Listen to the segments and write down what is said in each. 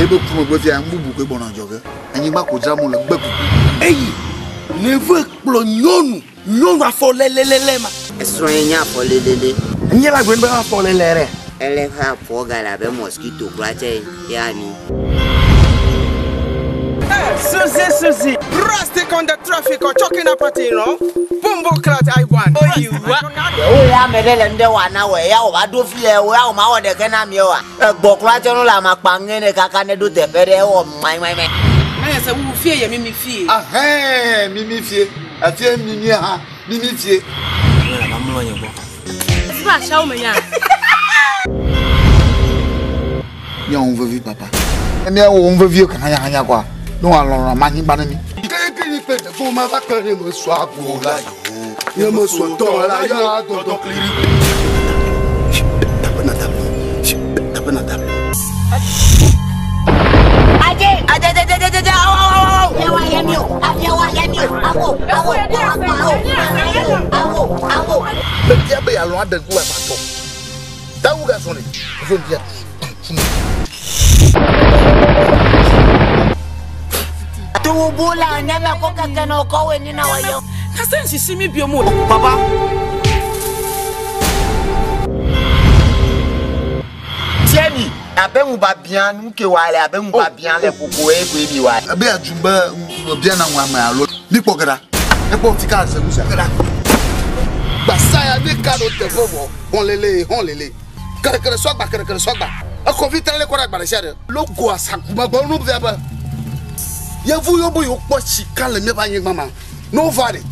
ebe ku megbe fia nu bubu koe gbɔna dzɔ ge. Anyigba ko dzram wole gbe kuku. Eyi neve kplɔ nyɔnu nyɔnu afɔ lelelele ma. Esrɔ̃ ye nye afɔ lelele. Nye la gblɔ be afɔ lele ɖe. Ele eƒe afɔ gale abe mosquito kura tse ya ni. Hey, Susie, Susie. Rustic on the traffic or choking up at you know. Bumbo clat I want. Oh, you what? Wo ya ame ɖe le nu ɖe wɔa na wɔ ya wòva ɖo fi ya wo ya wò ma wɔ ɖeke na mi oa. Egbɔ kura tse nu le ama kpa ŋe ne kaka ne ɖo teƒe ɖe ewɔ maimai. Manya sɛ wo fie yɛ mimi fie. Ahɛn mimi fie. Efie mimi hã mimi fie. Siba ahyɛ me nya. Míawɔ nu vevi papa. Ne míawɔ nu vevi ka hanya hanya kɔa, ne wòalɔlɔ ma anyigba ne mi. Kékeré pé dẹ̀gbọ́n máa bá kẹrin mọ̀ sọ àgbo la yòó. Yẹ mọ̀ sọ tọ́ la yà dọ̀dọ̀ kiri. Aje, aje, aje, aje, aje, aje, awo, awo, awo. Afiawa yẹ mi o, afiawa yẹ mi o, awo, awo, awo, awo, awo, awo. Bia be yealɔ̃ aɖe ŋku ava tɔ. Tawu gazɔ le. Zo bia. Tuwubula nyama ko keke na okowe nina wayo. Kase nsisi mi bio mu. Papa. Tiɛni, abe ŋuba bia nu ke wa le abe ŋuba bia le koko e koe mi wa. Ebe adzum be bia na ŋu ame alo. Mi kpɔ ge ɖa. Ekpɔ fi ka ze nu sia. Ge ɖa. Gbasaya ne ka ɖo teƒe vɔ hɔn lele hɔn lele. Kerekere sɔgba kerekere sɔgba. Ekɔ fi trɛ le kɔ ɖe agbalẽ sia ɖe. Logo asakumagba nu via be. Yevu yiwo be yewo kpɔ sika le míaƒe anyigba ma. Ne wova ɖe,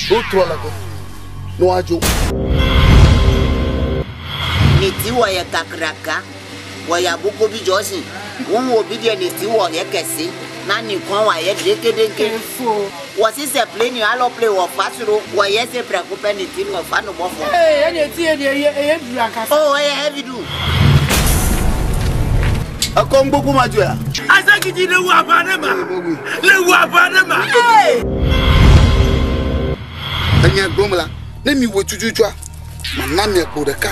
wotrɔ le ge. Ne woadzo. Niti wɔ yɛ kakraka, wɔ yɛ aboko bi jɔsi. Wọn wo bi deɛ niti wɔ yɛ kɛse. Na nikɔn wɔ yɛ dekedeke. Wɔ sisɛ ple ni alɔ ple wɔ fa soro. Wɔ yɛ se prɛko pɛ niti wɔ fa nubɔ fɔ. Ee, ɛna eti yɛ deɛ ɛyɛ duru ankasa. O ɛyɛ heavy du. Ekɔ ŋgbogbo ma dzo ya. Azagidi le wu aʋa ɖe ma. Le wu aʋa ɖe ma. Enya gblɔm la, ne mi wɔ tututua, mana mi egbo ɖeka,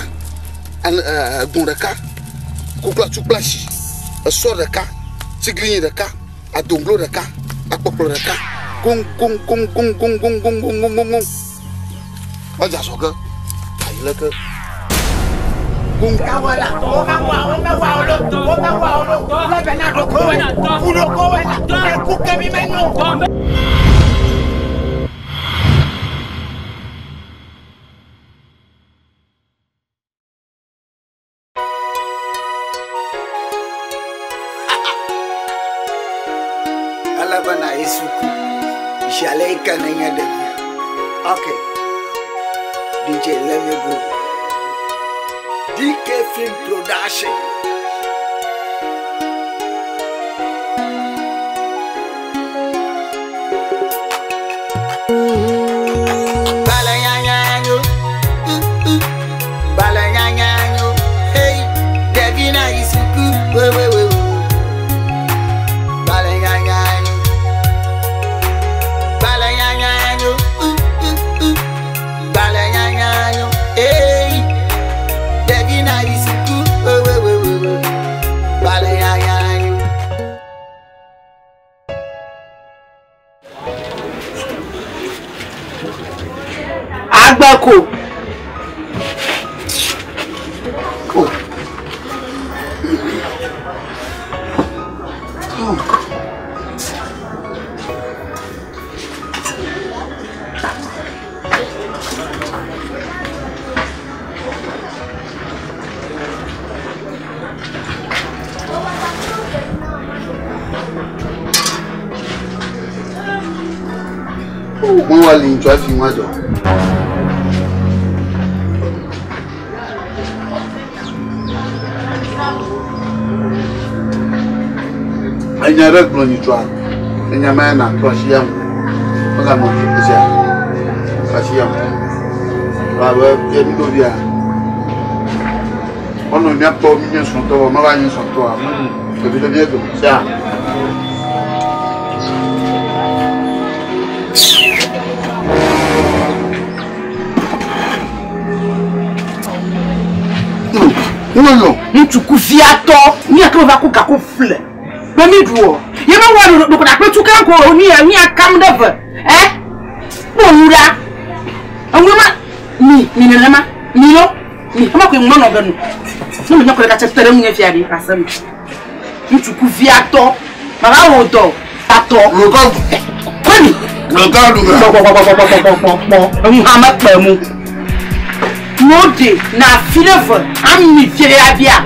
egbɔn ɖeka, koklo kple asi, esɔ ɖeka, tiglinyi ɖeka, adoŋglo ɖeka, akpɔkplɔ ɖeka, goŋ goŋ goŋ goŋ goŋ goŋ goŋ goŋ goŋ goŋ goŋ. Edze azɔ ge, ayi leke. Goŋ. Alabana Isuku. Shaleka Nanya Okay. DJ, let me go. DK Film Production. Balanyanyanyo. Ooh, ooh. Balanyanyanyo. Hey, Devina Isuku. We, we, we, we. Balanyanyanyo. Balanyanyanyo. Ooh, ooh, ooh. Balanyanyanyo. Hey, Devina Isuku. We, we, we, we, we. Balanyanyanyo. Agbako. Wọ́n wá lè jọ fi wọ́n jọ. Enya ɖe gblɔ nyitsɔa, enya ma na trɔ asi ya ŋu. Meganɔ esia, asi ya ŋu. Abe ye mi ɖo via. Wɔnɔ míakpɔ mi nye srɔ̃tɔ vɔ meva nye srɔ̃tɔa, ɖevi ɖe mía dome sia. Ŋlɔ. Ŋutsu kufiatɔ, ní akérò va kó gàkó filẹ̀. Be mi ɖu o. Ye me wɔ ɖo ɖo ɖakpe tu kan ko ni ni akam ɖe ve. Ɛ? Kpɔ nu ɖa. Eŋu ma mi mi nenema mi lo mi ema koe ŋu nɔ ge nu. Ne me nyɔ ko ɖeka tse te ɖe ŋunye fia ɖi ase mi. Ŋutsu kuviatɔ. Mava wò dɔ tatɔ. Lukɔ. Kɔni. Lukɔ ɖu ge. Kpɔkpɔkpɔkpɔkpɔkpɔ. Eŋu hã mekpe mu. No ɖe na fi ɖe ve ami fi ɖe abia.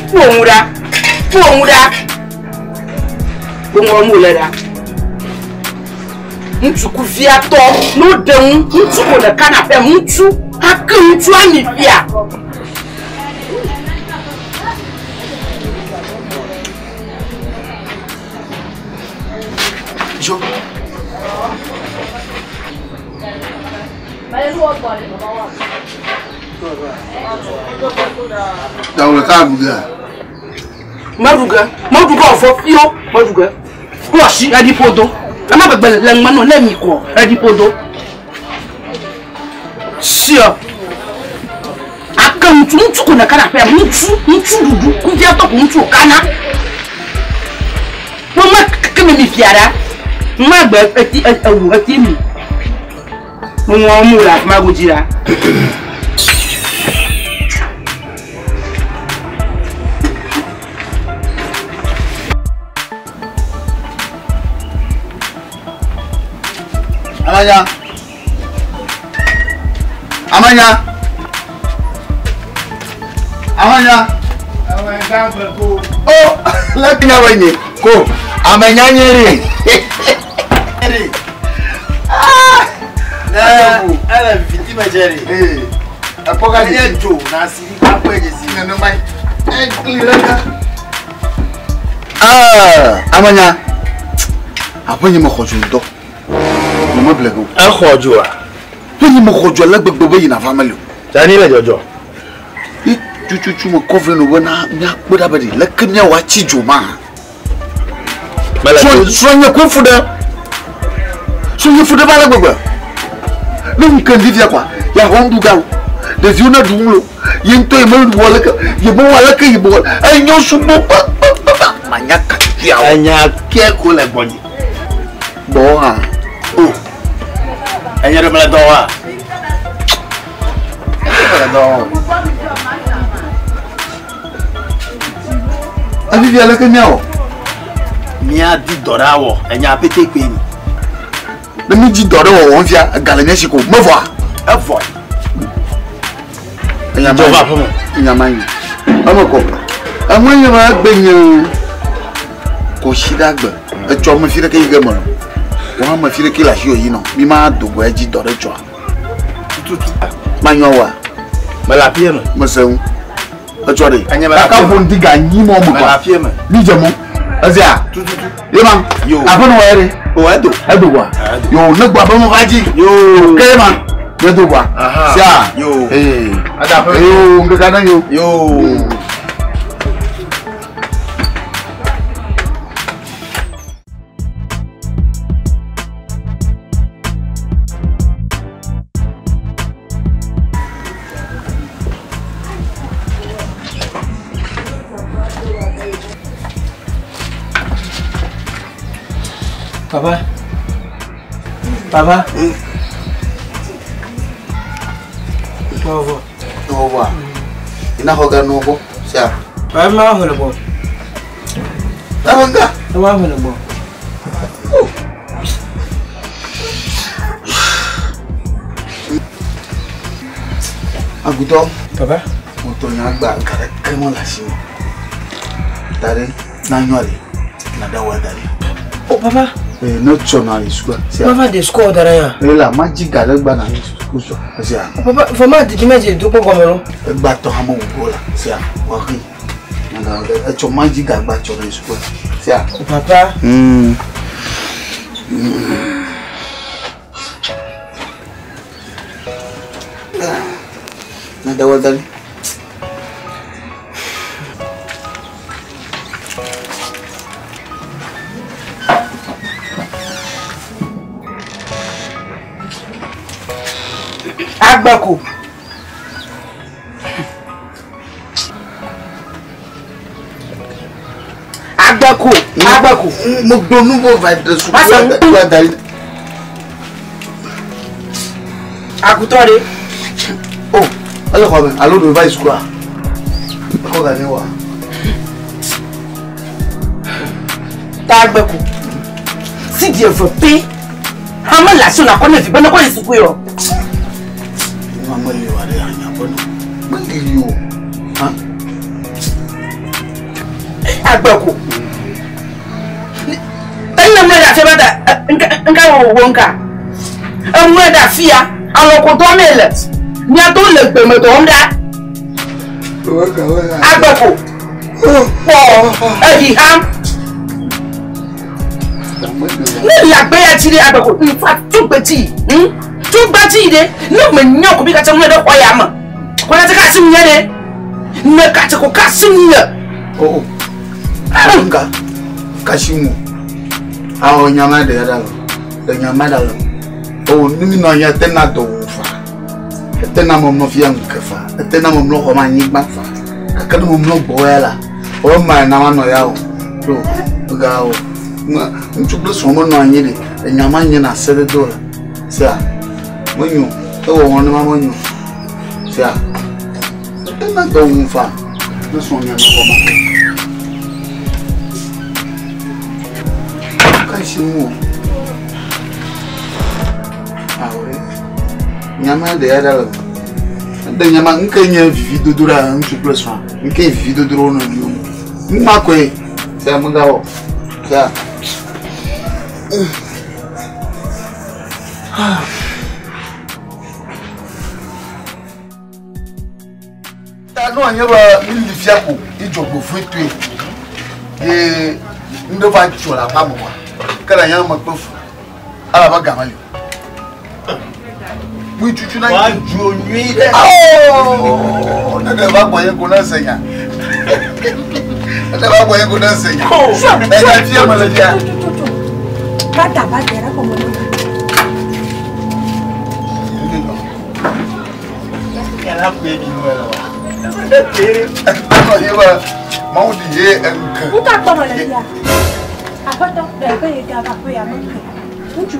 Kpɔ ŋu ɖa. Kpɔ ŋu ɖa. Kpɔ ŋu le ɖa. Ŋutsu kuviatɔ ne woɖe ŋu ŋutsu ko ɖeka na ƒe ŋutsu ake ŋutsu ami fia. Dzo. Dawule ka ɖu gea? Meɖu ge, meɖu ge wòvɔ fio, meɖu ge. Kpɔ asi eɖi ƒodo. Ema gbegbe le ŋme nɔ ne mi kɔ eɖi ƒodo. Siɔ. Ake ŋutsu, ŋutsu ko neka na ƒea, ŋutsu, ŋutsu ɖuɖu, kuviatɔ ko ŋutsu kana. Wome keke mi fia ɖa. Ŋma gbe eti ewu eti mi. Ŋɔ mu le afi ma godzi ɖa. Amanya. Amanya. Amanya. Oh, lẹ́kìn àwọn ènìyàn kò amanya nyere. Ele viti me dze ɖe. Ekpɔ ka Enye dzo na si akpɔe dze si. Nenema ye. Ekli ɖe ka. Ah, amanya. Aƒenye me xɔ dzo ŋutɔ. Nye meble ge o. Exɔ dzoa? Aƒenye me xɔ dzo ale gbegbe be yina va meli o. Tani le dzɔdzɔ. Ye tututu me kɔ vɛ no bena míakpɔ ɖa be ɖe leke míawɔ atsi dzo ma. Mele to. Srɔ̃nye koe fu ɖe. Srɔ̃nye fu ɖe va ale gbegbe. Ne ŋu ke ŋdi fia kɔa, yeaxɔ nuɖuga o. Ɖeviwo ne ɖu nu lo. Ye ŋutɔ ye mewɔ leke, ye mewɔ leke, ye mewɔ. Enyo sugbɔ kpakpakpakpa. Manya ka tutu yeawɔ. Enya ke ko le gbɔnye. Gbɔwò hã. O. Enye ɖe mele dɔ wɔa? Enye mele dɔ wɔm. Evivi aleke míawɔ? Míadi dɔ ɖe awɔ. Enya pete koe ni. Ne mídi dɔ ɖe wɔwɔm fia, ega le mía si ko. Mevɔa? Evɔ. Enya Dzɔ va aƒeme. Enya ma nyi. Eme kɔ. Eme nye ma egbe nye kɔsiɖagbe. Etsɔ me fi ɖeke yi ge me nɔ. Wò hã me fi ɖeke le asiwò yi nɔ. Mi ma do go edzi dɔ ɖe tsɔa. Tututu. Manyɔ woa? Mele aƒea me. Mese ŋu. Etsɔ ɖe. Enye mele Kaka aƒea me. ƒo ŋdi ga nyi mɔ me Mele kɔa. aƒea me. Mi dze mɔ. Ezea? Tututu. Ye ma. Yo. Aƒenɔ wɔ ye ɖe. O edo. Edo goa? Edo. Yo ne gbɔ abe mo va dzi. Yo. Ke ye ma. Ne do goa. Aha. Sia. Yo. Ee. Ada aƒe. Yo ŋkeke ne yo. Yo. Papa. Papa. Nuwo. Nuwo. Ina xɔ ga nuwo gbɔ. Sia. Papa ma xɔ le gbɔ. Eƒe ga. Ma xɔ le gbɔ. Agutɔ. Papa. Motɔ nya gba ga ɖeke me le asi me. Da ɖe na nyɔ ɖe. Na ɖe wɔ da ɖe. Oh papa. Ee ne tsɔ na yi sukua. Sia. Papa de sukua da ɖe ya. Ee la ma dzi ga ɖe gba na yi suku sɔ. Sia. Papa fama didi me dzi do kpɔ gɔme lo. Egba tɔ hã me wò go la. Sia. Wɔ xi. Na ga ɖe etsɔ ma dzi ga gba tsɔ na yi sukua. Sia. Oh papa. Na ɖe wɔ da ɖe. Agbeko. Agbeko. Agbeko. Mo gblɔ nu vɔ va de suku la da ɖi. Akutɔ ɖe. O, ele xɔ me alo ɖo va yi sukua? Exɔ ga ne wa. Ta agbeko. Si di eve pe. Hame le asi nakɔ ne vi be ne kɔ yi suku yɔ. Nua meli wa ɖe anya ƒe nɔ. Meli o. Ha? Agbeko. Ene mle ɖe afia ba da nka wo nka. Emle ɖe afia alɔko dɔ me le. Miato le gbeme dɔm ɖa. Agbeko. Kpɔ ehi ham. Ne le agbe ya dzi ɖe agbeko nfa tugbe dzi. Tugbe dzi ɖe. Ne me nya ko bi katse mle ɖe xɔ ya me. Kɔna tse kasi nye ɖe. Ne katse ko kasi nye. Oh. Nka kasi mu. Awɔ nyama ɖe ya ɖa lɔ. Le nyama ɖa lɔ. Oh, ne mi nɔ anyi ete na dɔ wò fa. Ete na mɔmlɔ fia ŋke fa. Ete na mɔmlɔ xɔ ma anyigba fa. Gake ne mɔmlɔ gbɔ ya la, wo ma na ma nɔ ya o. To ga o. Ŋutsu kple srɔ̃ menɔ anyi ɖe. Enyama nye na se ɖe do le. Sia. Menyo. Ewɔ wɔn ne ma menyo. Sia. Ete na dɔ wò fa. Ne srɔ̃ nye nɔ xɔ ma. Kasi mu o. Awɔ. Nyama ɖe ya ɖa le. Ede nyama nke nye vivi dodo ɖa ŋutsu kple srɔ̃a. Nke vivi dodo ɖe wo nɔnɔewo ŋu. Nu ma koe. Sia megawɔ. Sia. Ta no anye be mi li fia ko idzɔgbevɔe toe. Ye ŋɖe va dzɔ le aƒea me wa. Ke le anya me kpe fu. Elabe game li. Mui tutu na. Wòadzo nyui ɖe. Awɔ! Ne ɖe va gbɔ ye ko ne se nya. Ne ɖe va gbɔ ye ko ne se nya. Enya fia me le fia. Bata bata yɛrɛ kɔmɔ ne ma. Yàrá pé mi nù ẹ lọ wa. Enɔ ye be Mawu ɖi ye eŋke. Nka kpɔmɔ le fia. Aƒetɔ ɖe be ye gava ƒe ya me ke. Ŋutsu.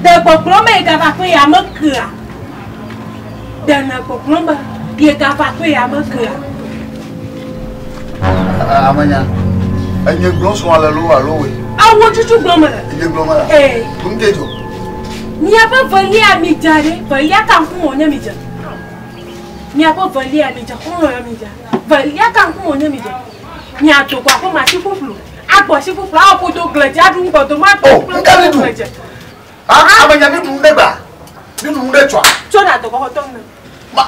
Ɖe gbɔgblɔ me ye gava ƒe ya me kea. Ɖe ne gbɔgblɔ me ye gava ƒe ya me kea. Amenya. Enye gblɔ srɔ̃ le lo alo woe. Awo tutu gblɔ me le. Enye gblɔ me la. Ee. Ŋke dzɔ. Miaƒe velia mi dze ɖe. Velia ka ŋkume wònye mi dze. Miaƒe velia mi dze. Xɔlɔ̃ ya mi dze. Velia ka ŋkume wònye mi dze. Miado go aƒe me asi ƒuƒlu. Agbɔ asi ƒuƒlu. Awɔ ƒodo gledze aɖu ŋgɔdome agbɔ Oh, kple ŋka mi ɖu. gledze. Amenya mi ɖu nu ɖe gba. Mi ɖu nu ɖe tsɔa. Tso na do go xɔtɔ ne. Ma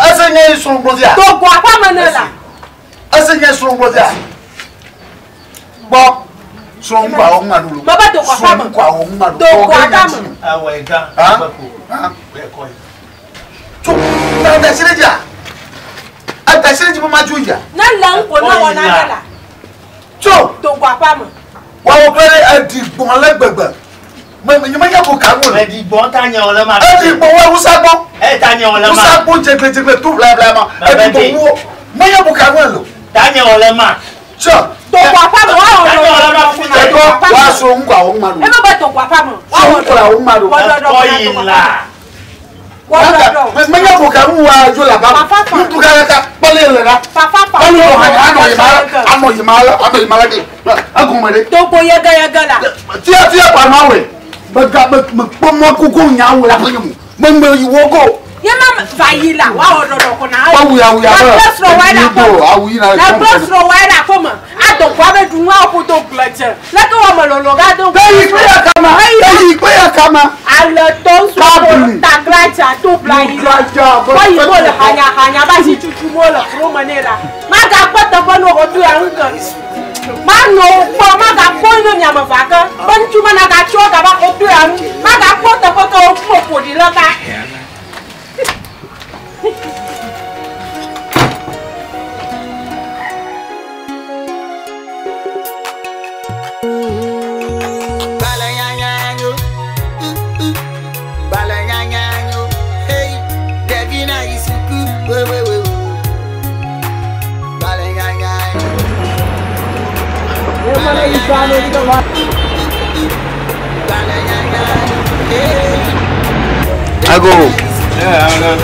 ese nye srɔ̃ gblɔ fia. Do go aƒe me ne la. Ese nye srɔ̃ gblɔ fia. Gbɔ. Srɔ̃ ŋkɔ awɔ ŋma ɖu lo. Baba do go aƒe me. Srɔ̃ ŋkɔ awɔ ŋma ɖu. Do go aƒe me. Awɔ ẹ̀gá. Ha? Ha? Ẹ̀kọ́ yìí. Tso ta da si ɖe dzia. Ada si ɖe dzi be ma dzo yia. Ne le ŋko ne wɔ na ne la. Tso. Do go aƒe me. Wɔwɔ kple ɖe eɖi gbɔn le gbegbe. Me me nye ko ka ŋu le. Ẹ̀dì gbọ́n ta nyẹ wọlé ma. Eɖi gbɔn wɔ wusa gbɔ. Ẹ ta nyẹ wọlé ma. Wusa gbɔ dzegbledzegble tu blabla ma. Eɖi gbɔn wɔ. Me nye ko ka ŋu le. Ta nyẹ wọlé ma. Tso. Do go aƒe me wɔ Ta nyẹ wọlé ma fún mi. Ẹ̀dọ́ wàá sọ ŋkɔ awɔ ŋma ɖu. Ebe be do go aƒe me. Sọ ŋkɔ awɔ ŋma ɖu. Ẹ̀kọ́ yìí la. Me nye ko ka ŋu wa dzo le aƒea me. Ŋutu ka kpɔle le ɖa. Kpɔle le ɖa. Anɔ yi ma anɔ yi ma anɔ yi ma la ɖe. Egɔme ɖe. Do go yege yege la. Tia tia kpa nɔ awɔe. Me ga me me kpɔ mɔ koko nyawo le aƒe nye mo. Me me yi wo go. Ye ma va yi la wa wɔ ɖɔɖɔ ko na. Awu ya awu ya Na kple srɔ̃ wa ɖe aƒe me. Awu yi na. Na kple srɔ̃ wa ɖe aƒe me. Ado go abe ɖu nu aƒo do gledze. Leke wɔ me lolo ga do. Eyi kple ya kama. Eyi kple ya kama. Ale tɔ ŋsu tagladza to bla yi la. Kɔ yi mo le hanya hanya ba si tutu mo le kuro me ne la. Magakpɔ teƒe ne wòxɔ do ya ŋke. Manɔ wo kpɔ magakpɔ ne miame va ke. Be ŋutsu ma nagatsɔ gaba xɔ do ya ŋu. Magakpɔ teƒe ke wokpɔ ƒo ɖi le ka. Ago. Yeah, I know.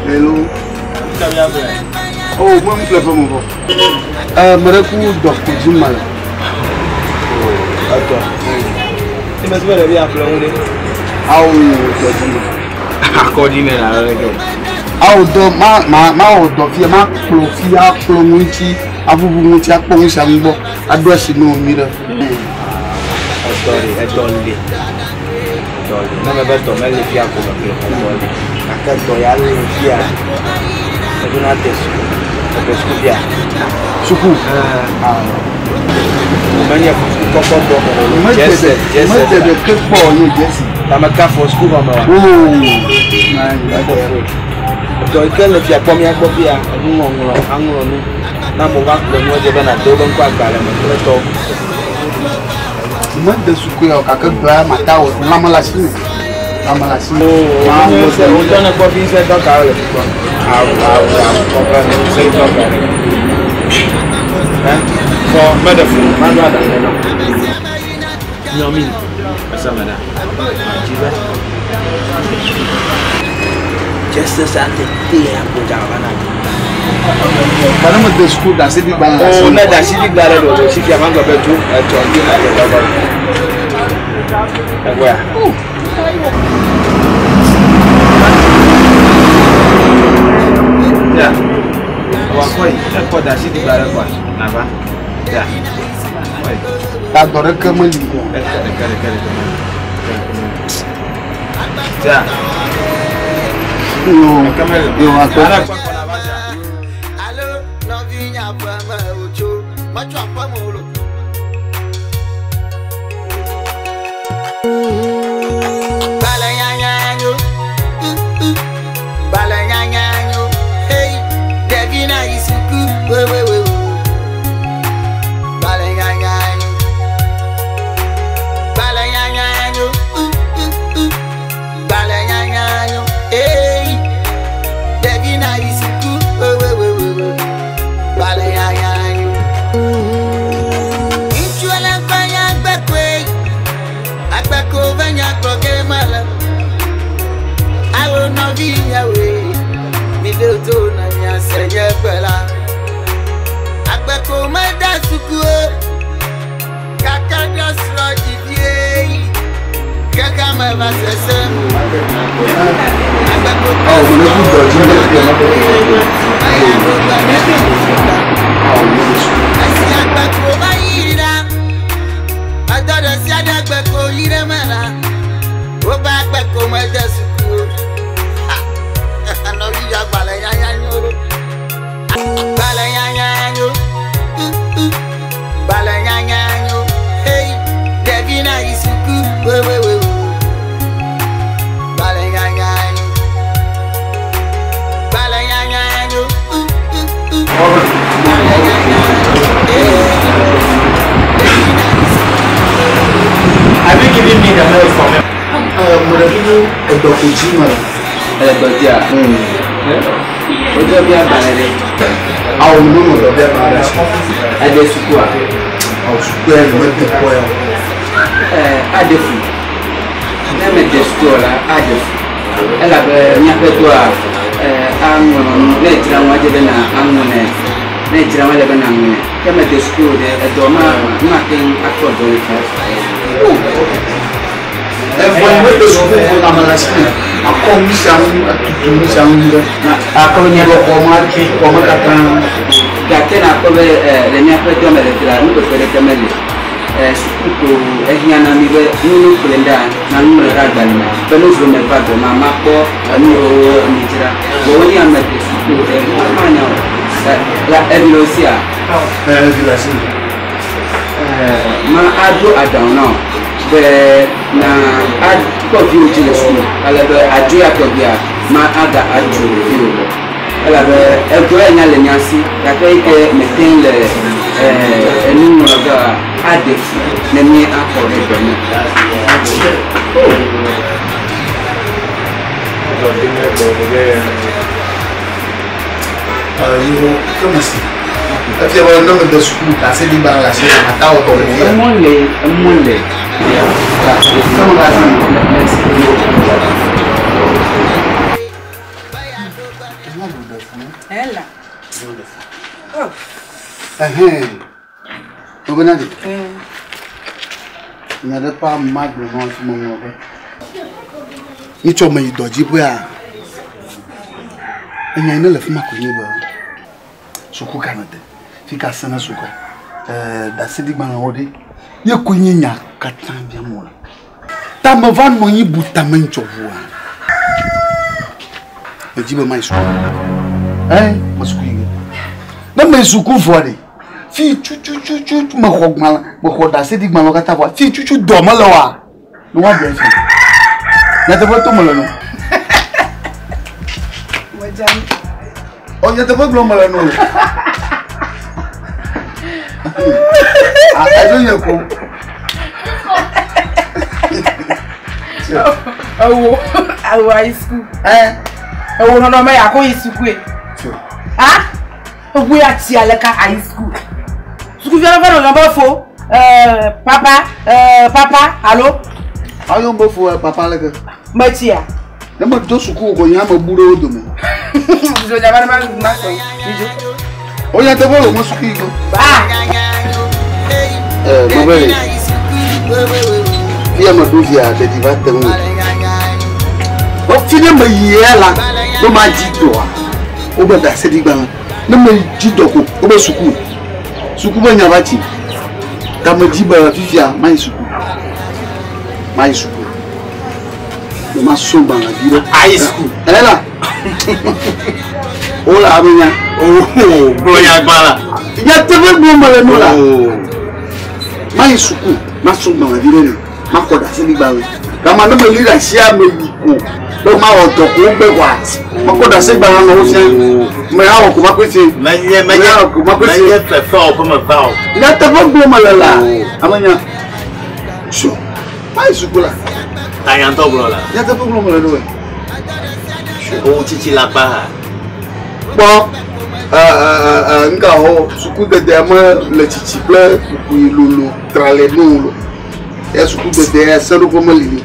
Hello. Oh, moi, je me mon Me ku dɔ ko dzi ma le. Attends. Tu me souviens de bien appeler Awo dɔ dzi ma. Akɔdzi ne la lɛ kɛ. Awo dɔ ma ma ma wɔ dɔ fia ma kplɔ fia akplɔ ŋuti avuvu ŋuti akpɔ ŋuti aŋgbɔ aɖo asi ne wo nyui ɖe. Ɛdɔ le ɛdɔ le. Ɛdɔ le. Ne me be dɔ mele fia ko me kple ɛdɔ le. Gake dɔ ya le fia. Eɖo na de suku. Ede suku fia. Suku. Menye suku kɔkɔ gbɔ me o. Jɛsɛ jɛsɛ. Mede ɖeke kpɔ ye jɛsi. Tame ka fɔ suku gɔme wa. Oo. Dɔ yi ke le fia kpɔ mía gbɔ fia enuŋɔŋlɔ aŋlɔ nu. Ne amewo va kplɔ nu edze be nàde wobe ŋkɔ agbalẽ me kple tɔwo. Mede suku ya o gake dɔa mata wɔ lãme le asi me. Lãme le asi me. Oo, wotɔ ne kpɔ fi ŋusẽ dɔ kawo le fi kpɔ. Awu awu awu kɔkɔ ne ŋusẽ dɔ ka le. Ɛ fɔ mɛ ɖe fu maɖo aɖaŋu nɔ. Nyɔmi ɛsɛ me ɖa. Madzi be. Jese sa tete ya kpodza va na. Ba ne mede suku ɖase ɖi gbalẽ le asi O me. ne ɖasi ɖi gbalẽ ɖo ɖo si fia ma gblɔ be tso etsɔ ŋdi na dze dɔ gɔme. Egbɔa. Ya. Wakɔ yi ekɔ ɖasi ɖi gbalẽ kɔa nava. Ya. Kɔ yi. Ta dɔ ɖeke meli o. Ɖeke ɖeke ɖeke ɖeke. Ya. Yo yo akɔ. Alo nɔvi nye aƒeme wòtso metsɔ aƒeme o lo. Gbalẽ nyanya nyo, gbalẽ nyanya nyo, hey, ɖevi na yi suku wewewe. Gbalẽ nyanya nyo, gbalẽ nyanya nyo, gbalẽ nyanya nyo, hey, ɖevi na yi suku wewewe. Gbalẽ nyanya nyo. Ŋutsu le ƒe nyagbekɔe. Agbeko ve nyagblɔ ge mele. Awo nɔvi nyewoe, mi ɖo to na miase nye gbe la. Agbeko mede suku o, gake ɖe srɔ̃ dzi vie. Xexea me va sesẽm. Agbeko Awo ne ku dɔ dzi me. eya ɖo gbe ɖe Awo mede suku. Esi agbeko va yi la, edɔ ɖe sia ɖe agbeko yi ɖe me la, wobe agbeko mede suku o. Ha! Nɔvi ya gbalẽ nyanya nyo ɖo. Gbalẽ nyanya nyo. Gbalẽ nyanya nyo. Hey, ɖevi na yi suku wewewe. Gbalẽ nyanya nyo. Gbalẽ nyanya nyo. Gbalẽ nyanya nyo. Hey. Have you given me the milk for me? Mede ku edɔ ko dzi me le. Ele dɔ dzia? Wodɔ bia agbalẽ ɖe. Awo ne me dɔ bia gbalẽ ɖe asi. Ede sukua? Awo suku ya mede kpɔ ya o. Aɖe fu. Ne mede suku o la, aɖe fu. Elabe míaƒe dɔa aŋlɔ nu. Ne edzra ŋu edze be na aŋlɔ nɛ. Ne edzra ŋu ele be na ŋlɔe. Ke mede suku o ɖe, edɔ ma mate ŋu akpɔ dɔ le fia. Evɔ yi mede suku o lãme le asi me. Akɔ nu sia nu atutu nu sia nu ɖe. Akɔ nye Lɔ xɔ me atu xɔ me katã. Gake nakpɔ be le míaƒe dɔ me le fi la, nuƒeƒe ɖeke meli. Suku ko ehiã na mi be nu nu kple ɖa na nu ŋlɔ ɖe agbalẽ me be nu zro me va dɔ ma makpɔ enu yiwo mi dzra. Vɔ wonye ame de suku ɖe manya o. La evi le wo sia? Evi le asi me. Ma aɖo aɖaŋu na wò be na akpɔ viwò dzi le suku ale be adzo ya tɔgbia ma aga adzo viwò gbɔ. Elabe edɔ ya nya le mía si gake yi ke mete ŋu le enuŋlɔ ge oa, aɖe fu ne mí akɔ ɖe dɔ me. Yewo ke me si. Efia be ne mede suku ɖaseɖigbalẽ le asiwò mate awɔ dɔ le fia. Emɔ le emɔ le. Ela. Ɛhɛn. Nobena de. Nya ɖe ƒe ama gblɔ na wo meŋlɔ be. Nyitsɔ me yi dɔ dzi ƒea. Enya yi ne le fi ma koe nye be suku ka mede. Fi ka sẽ ne sukua. Ɛɛ ɖaseɖigbalẽwo ɖe. Ye koe nye nya katã biam wole. Ta meva nɔ anyi bu tame ŋtsɔ ʋua. Medzi be mayi suku. Ɛ me suku yi ge. Ne meyi suku vɔ ɖe, fi tutututu mexɔ gbalẽ, mexɔ ɖaseɖigbalẽwo katã vɔa, fi tutu dɔ mele oa, ne woagblɔe fia. Nyateƒe to mele no. Ɔ nyateƒe gblɔm mele no. Edzo nye ko. Ewo, ewo ayi suku. Ewo nɔnɔme ya ko yi sukue. Ah, ewo ya tsi aleka ayi suku. Sukuvi aɖe va nɔ be fo, papa, papa, alo. Ayo be fo papa leke. Metsia. Ne medo suku ko nye ame bu ɖe wo dome. O nyateƒe le wo suku yi go. Ɛɛ mebe fia me ɖo via ɖeɖi va te ŋu. Fi ne me yi ya la, ne ma dzi dɔa, wobe ɖaseɖigbalẽ. Ne me dzi dɔ ko, wobe suku. Suku be nya va tsi. Ta me dzi be fifia mayi suku. Mayi suku. Ne ma srɔ̃ gbalẽ vi ɖe. Ayi suku. Ela. Wola ame nya. Oo, gblɔ nya gbã la. Nyateƒe gblɔm mele no la. Mayi suku, masrɔ̃ gbalẽ vi ɖe ne. Maxɔ ɖaseɖigbalẽ. Gama ne meli ɖe asi ame yi ko be mawɔ dɔ ko wogbe kɔa, mekɔ ɖaseɖigbalẽ nɔ wo fia. Me awɔ ko makɔe fie. Menye menye awɔ ko makɔe fie. Menye fefe wɔ ƒe me va o. Nyateƒe gblɔm mele la. Ame nya. Sɔ. Mayi suku la. Tanyantɔ gblɔ la. Nyateƒe gblɔm mele no. Wo tsitsi la kpa ha. Kpɔ nka hɔ sukudede me le tsitsi kple kukui lolo tra le nu lo. Ya sukudede seɖoƒe meli ni.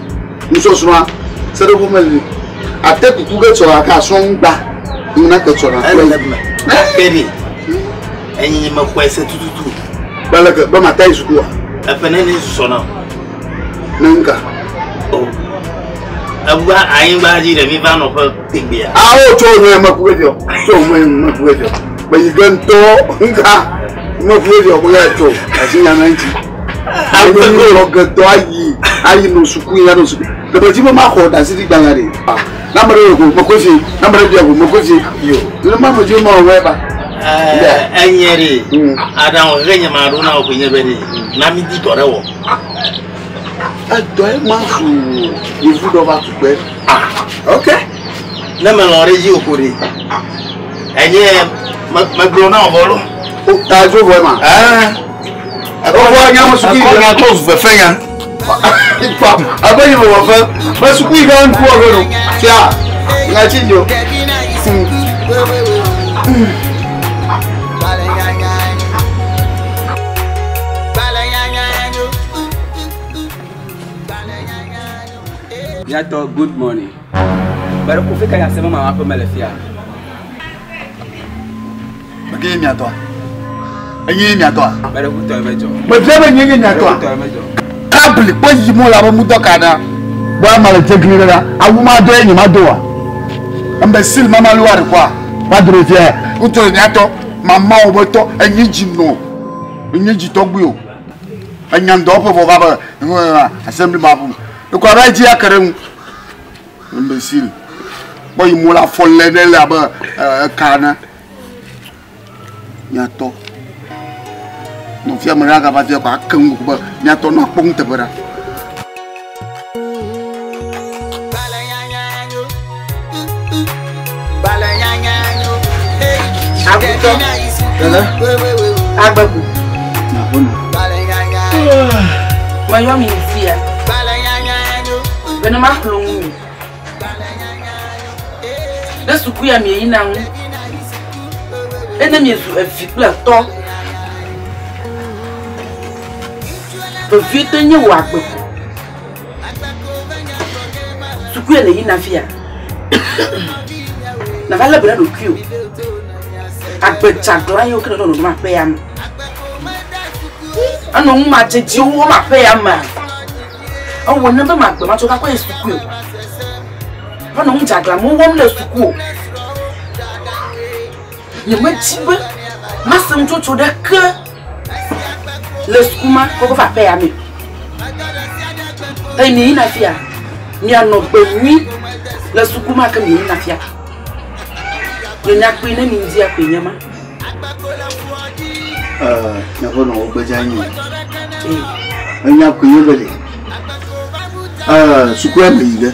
Nusɔsrɔ̃a seɖoƒe meli ni. Ate kuku ge tsɔ aka srɔ̃ ŋgba. Nuna ke tsɔ na kple. Gake ɖe enyi me xɔe se tututu. Baleke be mata yi sukua. Eƒe nene susɔ na. Ne ŋka. O. Eʋua anyigba dzi ɖevi va nɔ ƒe tegbea. Awo tso nye meku ɖe fiɔ. Tso me meku ɖe fiɔ. Me yi ge ŋutɔ ŋka meku ɖe fiɔ be ya tso asi nya na ŋuti. Ame lɔ ge dɔ ayi ayi nɔ suku yi nɔ suku. Ɖe dzi be maxɔ ɖaseɖigbalẽ ɖe. Na ame ɖe ko mekɔe fie. Na ame ɖe bia ko mekɔe fie. Yo. Ne ma me dzi be mawɔ ba. Enye ɖe aɖaŋu xexe nye ma ɖo na wo koe nye be ɖe na mi di dɔ ɖe wɔ. Edɔ ye ma zu yevu dɔ va tukpe. Ah, ok. Ne melɔ̃ ɖe dzi o ko ɖe. Enye megblɔ na wò vɔ lo. O ta dzo vɔ ma. Ɛɛ. Ekɔ nya me suku yi. Ekɔ nya kɔ fefe nya. Kpa abe yi me wɔ fe. Me suku yi ka ŋku wɔ fe no. Fia. Nya tsi dzo. Miatɔ, good morning. Bɛrɛ ko fi ka yasɛ ma ma ƒe mele fia. Meke miatɔa. Enye miatɔa. Bɛrɛ ku tɔ eme dzɔ. Mebia be nye nye miatɔa. Bɛrɛ ku tɔ eme dzɔ. Kabli kpɔ yi mo la be mudɔ ka ɖa. Bɔ ama le dzegli ɖe ɖa. Awu ma do ye nye ma do wa. Imbécile mama lu wa ɖe kɔa. Va do ɖe fia. Ŋutsu miatɔ. Mama wo be tɔ. Enye dzi nɔ. Enye dzi tɔgbi o. Enya ŋdɔ ƒe vɔ va be assembly ma ƒu. Ekɔ abe dzi ake ɖe ŋu. Imbécile. Kpɔ yi mo la fɔ lé ɖe le abe eka ene. Miatɔ. Nɔvia me ɖe agava fia kɔ ake ŋu be miatɔ nɔ akpɔ nuteƒe ɖa. Agutɔ. Agbegu. Meyɔ mi fia. Bene maxlɔ nu mi. Ne suku ya mi yina ŋu. Ene miezu evi kple etɔ. Vevietɔe nye wò agbe ko. Sukue le yina fia. Nava lé be ɖe ɖokuiwò. Agbe dzagla yiwo ke nènɔ nɔnɔm aƒe ya me. Enɔ nu madzedziwo wɔm aƒe ya mea. Ewɔ ne be magbe matsɔ va kɔ yi sukue o. Va nɔ nu dzagla mo wɔm le suku o. Nyemedi be mase nutsotso ɖeke le suku ma kɔkɔ va aƒe ya me. Eye miyina fia, mianɔ gbe nyui le suku ma ke miyina fia. Nye nyakpui ne mi ŋdi akpui nye ma. Miaƒe nɔwɔ gbedza nyi. Enya koe nye be ɖe. Sukua me yi ge.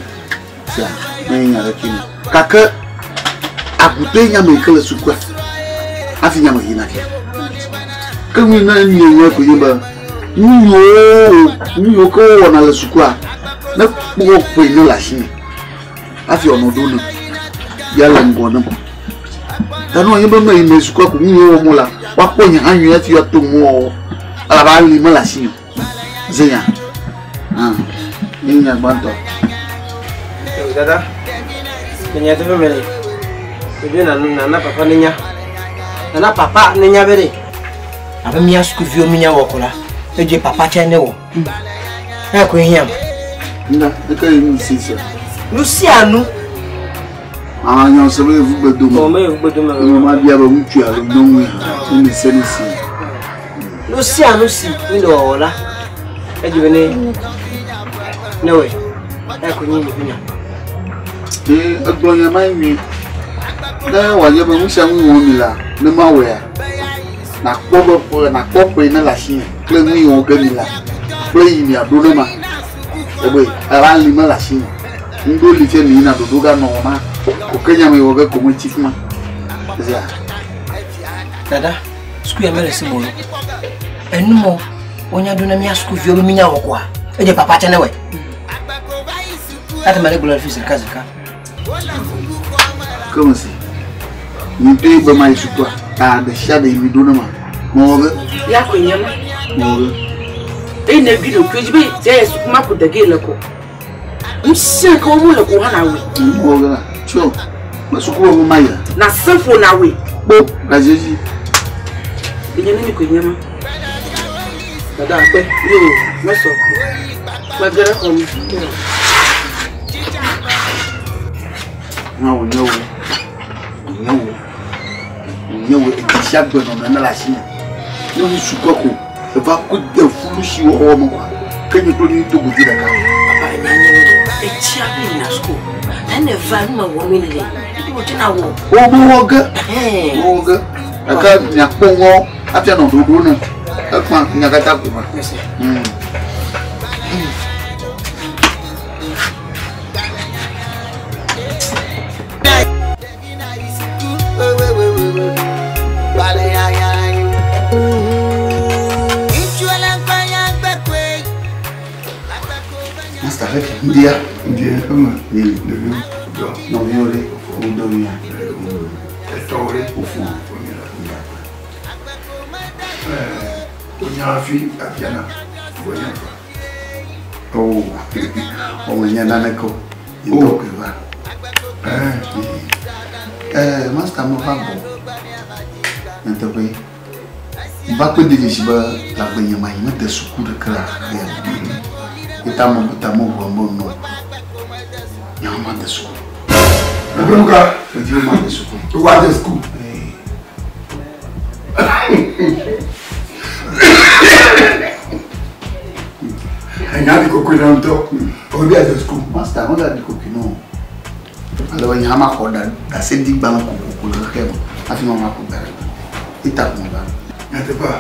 Sia, menye nya ɖeke me. Gake agutoe nye ame yi ke le sukua hafi nye ame yina fia. Ke nu yi ne nye nye koe nye be nu yiwo nu yiwo ke wowɔna le sukua ne kpɔ ƒoe ne le asinye hafi wòanɔ ɖo nem ya le ŋgɔ nem. Ta ne wònye be meyi me sukua ko nu yiwo wɔm wole la, woakpɔ nye hã nyuie hafi woato nuwɔwɔ elabe ali mele asinye o. Zenya. Ah, nye nya gbãtɔ. Dada, le nyateƒe me ɖe, ɖeviwo nana papa nenya. Nana papa nenya be ɖe, abe mía sukuviwo mínya wɔ ko la, edze papa tsɛ ne wɔ. Eya koe hiãm. Nda, eke yi nu si sia? Nu sia nu. Ah, nya se be yevu gbedome. O, me yevu gbedome. Ame ma bia be ŋutsu alo nyɔnue hã, ne mi se nu si. Nu sia nu si mi le wɔwɔ la, edzi be ne ne wɔe, eya koe nye nye ƒe nya. Ee, egblɔ nya ma nyuie. Ne wòanye be nu sia nu wɔm mi la, ne mawɔea, nakpɔ be ƒe nakpɔ ƒe ne le asinye kple nu yi wɔ ge mi la, kple yi miaɖo ne ma. Ebe ava li mele asinye. Ŋɖo li fia mi yina ɖoɖo ga nɔ ma. Ko ke nya me wɔ ge ko metsi fi ma. Zia. Dada, suku ya mele si mo lo. Enu mɔ wonya ɖo na mía sukuviwo be mínya wɔ koa? Edze papa tsɛ ne wɔe. Ate ma ɖe gblɔ le fi zika zika. Ke me si. Mi ŋutɔe be mayi sukua. Ta ɖe sia ɖe mi ɖo ne ma. Mewɔ ge. Ya koe nye ma. Mewɔ ge. Eye ne bi ɖokuiwo dzi be dze ye suku ma ko de ge le ko. Nu sia ke wɔm wole ko hã nawɔe. Mewɔ ge la. Tsɔ. Me suku wɔ me ma yia. Na se ƒo nawɔe. Kpo gaziedzi. Enye ne mi koe nye ma. Dada akpe. Yo, mesɔ. Mege ɖe xɔ me. Na wònye wo. Wònye wo. Wònye wo. Edzi sia gbenɔnɔ ne le asinye. Ne nu sukua ko eva ku de fulu si wɔwɔ me koa, ke nye kple mi do go vi ɖeka. Papa enya nye mi ɖe. Etsia be yina suku. Ta ne va nu me wɔ mi le. Ebi wò tsena wɔ. Wo me wɔ ge. Wo wɔ ge. Gake miakpɔ ŋɔ hafi anɔ ɖoɖo ne. Ekpã nya katã ko ma. Master leke ŋdia. Ŋdia eme. Ɖeviwo dɔ. Nɔviwo ɖe wodɔ mía. Etɔwo ɖe. Wofɔ. Wonya hafi abiana. Wonya fa. Oh, wòmenya naneke o. Ye ŋutɔ koe va. Eh, master meva gbɔ. Nyateƒe. Meva kpɔe de dzesi be le agbenye mea, nyemede suku ɖeke le xexea me. Ye ta mebu ta me ʋua me nɔ. Nye hã made suku. Ebe nu ka? Medi be made suku. Woade suku. Enya ɖi kokoe na ŋutɔ. Obi ade suku. Master, megaɖi kokoe na o. Ale be nye hã maxɔ ɖaseɖigbalẽ kokoko le xexea me hafi mava ku gbe ɖe. Ye ta ko meva. Nyateƒea?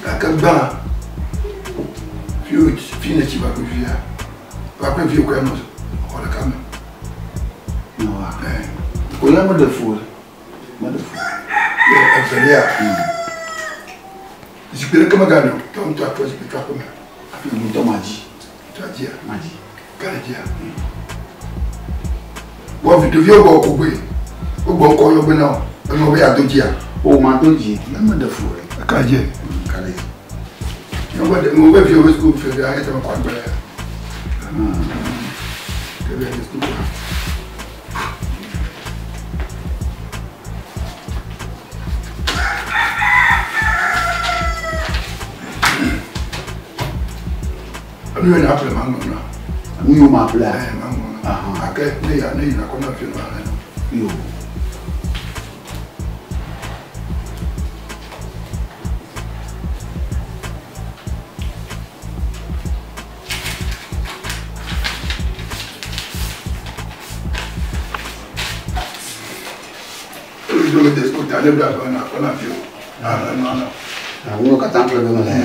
Gake gbã, fi fi nètsi va kple fia, va kple viwò koe nɔ xɔ ɖeka me. Nɔa. Wòle meɖe fu o. Meɖe fu. Evelia, zikpui ɖeke megali o. Tɔ ŋutɔ atrɔ zikpui tso aƒeme. Ŋutɔ madzi. Tɔ dzia? Madzi. Ka ɖe dzia? Wɔ vi ɖeviwo gbɔ ko gbɔe. O gbɔ ŋkɔ yɔ bena o. Eŋlɔ be yeado dzia. O ma do dzi. Ne me ɖe fu o. Eka dze. Ka ɖe dzi. Ŋlɔ be viwo be suku fɛ ya ete me kɔ agbalẽ ya. Ke be suku. Nu yɛ na ƒle ma ŋlɔ na. Nu yɔ ma ƒle. Ɛ ma ŋlɔ na. Ake ne ya ne yina kɔ na fi na le. Yo. Eyi do le de sukuu ta ne bla kɔ na kɔ na fi o. Na le nua na. Awo katã ƒle be mele.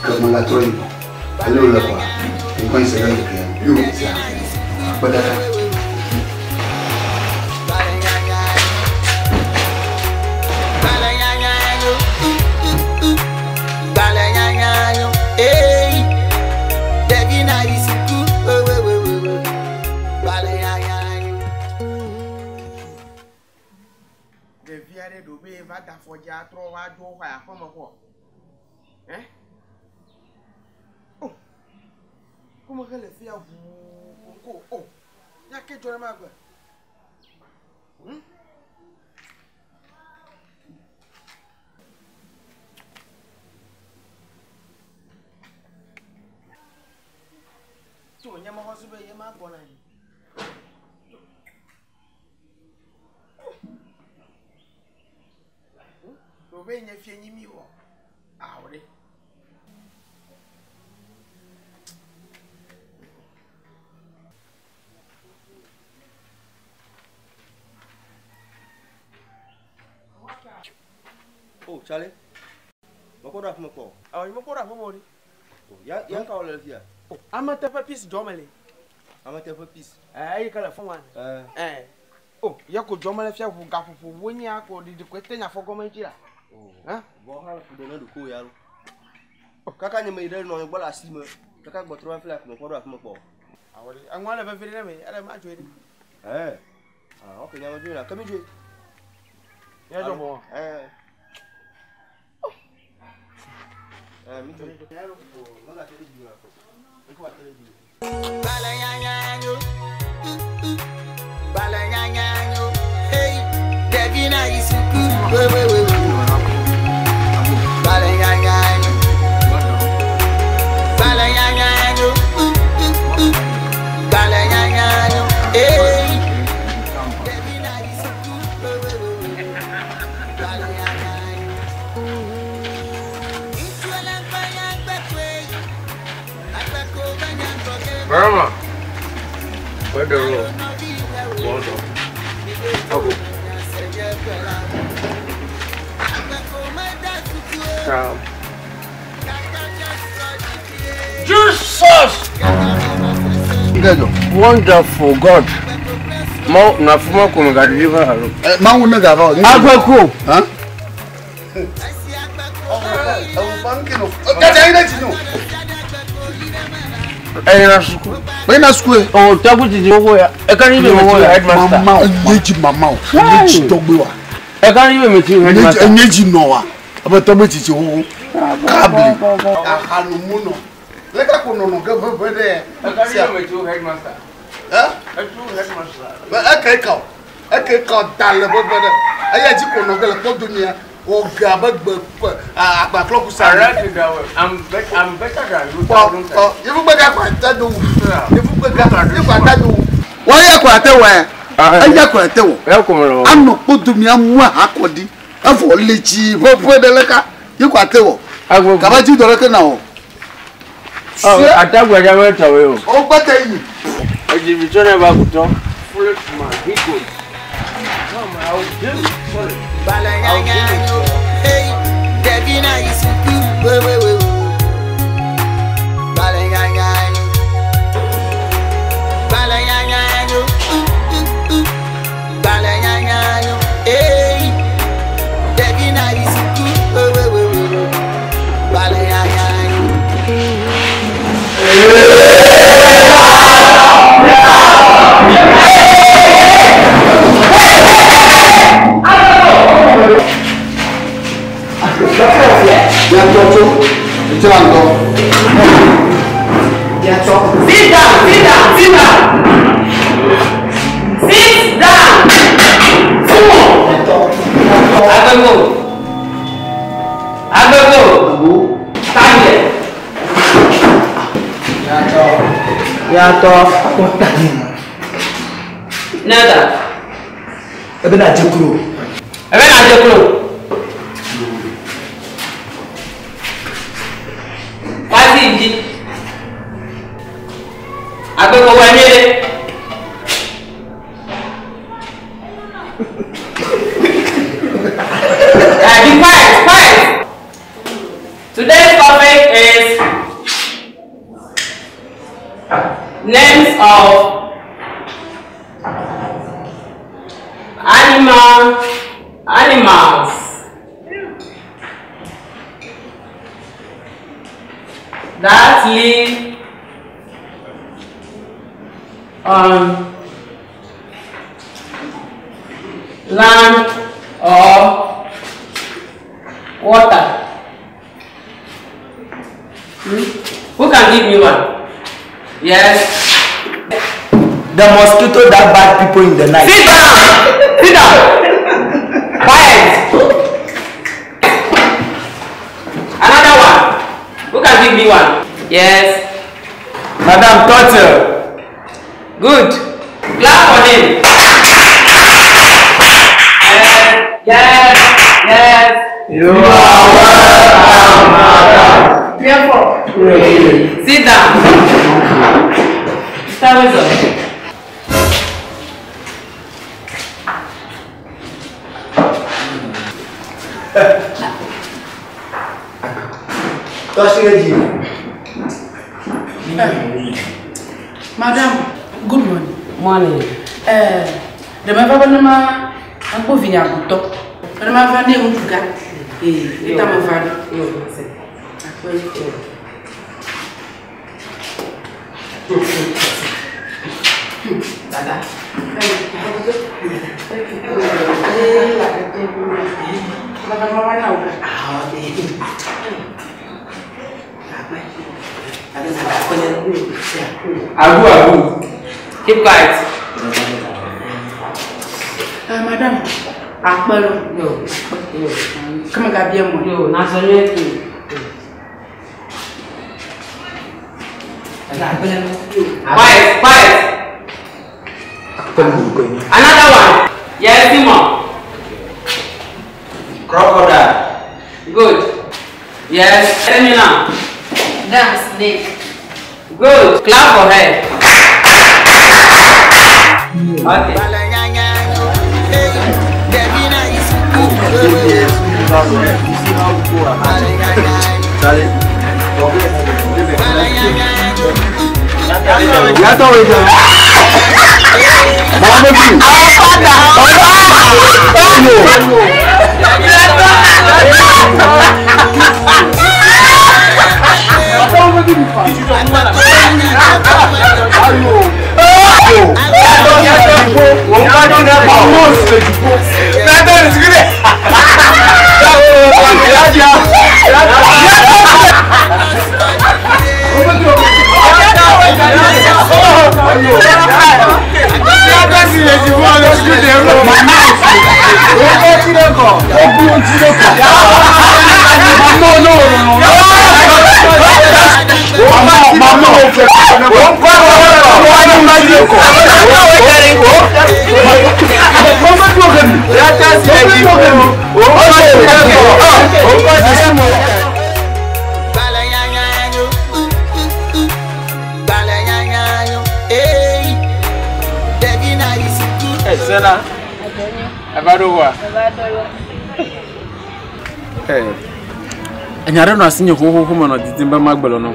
Ke me la trɔ yi. Ale wòle kɔa. Ŋkɔ yi se ɖe ŋkeke. Yo. Sia. Akpe ɖeka. Ɖevi aɖe ɖo be va da afɔdzi atrɔ va dzo xɔ aƒeme xɔ. Ɛ? O. Kome xe le fia ʋuu ko o. Ya ke dzɔ ɖe ma gbe. To nye mexɔ se be ye ma gbɔna yi. Ɖo be nye fie nyi mi wɔ. Awo ɖe. Oh, Charlie. Mekpɔ ɖo afi me kpɔ o. Awɔ nye mekpɔ ɖo afi me o ɖe. Oh, ya ya ka wòle le fia? Oh, ame teƒe piece dzɔ me le. Ame teƒe piece. Ɛ eyi ke le fún wa. Ɛ. Oh, ye ko dzɔ me le fia ʋu gaƒoƒo wo nye ko ɖiɖi koe te nya afɔ gɔme dzi la. Oh. Vɔ hã ƒo ɖe ne ɖokuiwò ya lo. Kaka nye me yi ɖe nɔ gbɔ le asi me. Kaka gbɔtrɔ va fi la mekpɔ ɖo afi me kpɔ o. Awɔ ɖe. Eŋua le veve ɖe ne me. Ele ma dzoe ɖe. Ɛ. Ah, ok, nya me dzoe la. Ke mi dzoe. Ya dzɔ bɔ. Ɛ. Ɛ mi dzoe. Megate ɖe dzi o. Ŋkɔ ate ɖe dzi o. Burma. Where the road? Well done. Okay. Jesus! Wonderful God. Mo na fuma ko me ga deliver halo. Ma wo ne ga va. Agbaku. Ha? Ẹyin suku. Ẹyin suku. O tabu ti di owó ya. Ẹ ká ní ibè mi ti headmaster. Mama o, enyeji mama o, enyeji tɔgbe wa. Ẹ ká ní ibè mi ti headmaster. Enyeji nɔ wa. Abe tɔgbe titi wo. Kabli. Ahanumunɔ. Leke ko nɔnɔ ge veve ɖe. Ẹ ká ní ibè mi ti headmaster. Ɛ? Ẹ tu headmaster. Eke ka o. Eke ka da le veve ɖe. Eya dzi ko nɔ ge le kpɔdo mia. O ge abe gbe agbaklɔ kusa. Arrête da I'm better I'm better than you. Kpɔ kpɔ yevugbe ga kɔ ate do wu. Yevugbe ga yevugbe ate do wu. Wọ́n yẹ kɔ ate wɔ yɛ. Eya kɔ ate wɔ. Anɔ kpɔdo mia mu ahakɔ di. Efɔ le tsi ƒeƒe ɖe le ka ye kɔ ate wɔ. Kaba dzi dɔ ɖe ke na wɔ. Atagbaja bɛ tɔwe o. O gbɛtɛ yi. Ejibitɔ ne b'a kutɔ. Full man he good. No man, I will do sorry. Yatɔ. Akɔta ni ma. Nada. Ebe na dze klo. Ebe na dze klo. Wasi dzi. Agbeko wɔ nyuie ɖe. Be quiet, quiet. Today's topic is names of animal animals. That live on land or water. Who can give me one? Yes. The mosquito that bite people in the night. Sit down. Sit down. Quiet. Another one. Who can give me one? Yes. Madam Turtle. Good. Clap for him. Yes. Yes. You are welcome, madam. Therefore. Sit down. Mr. Wisdom. Madam, good morning. Morning. Ɖe meva be ne ma akpɔ vinye agutɔ. Be ne ma va ne ŋutsu gã. Ee, eta me va ɖo. Akpe. Dada. Agu agu. Keep quiet. Madam, akpe lo. Yo. Kame gabia mo. Yo, na so nye. Quiet, quiet. Another one. Yes, Simon. Crocodile. Good. Yes, tell me now. Damn snake. Good. Clap for her. Okay. Yàtọ̀ wẹ̀ jẹ́. Màá méjì. Our father. Sena. Eva ɖo wa. Enya ɖe nɔ asinye xoxoxo me nɔ didim be magblɔ nɔ.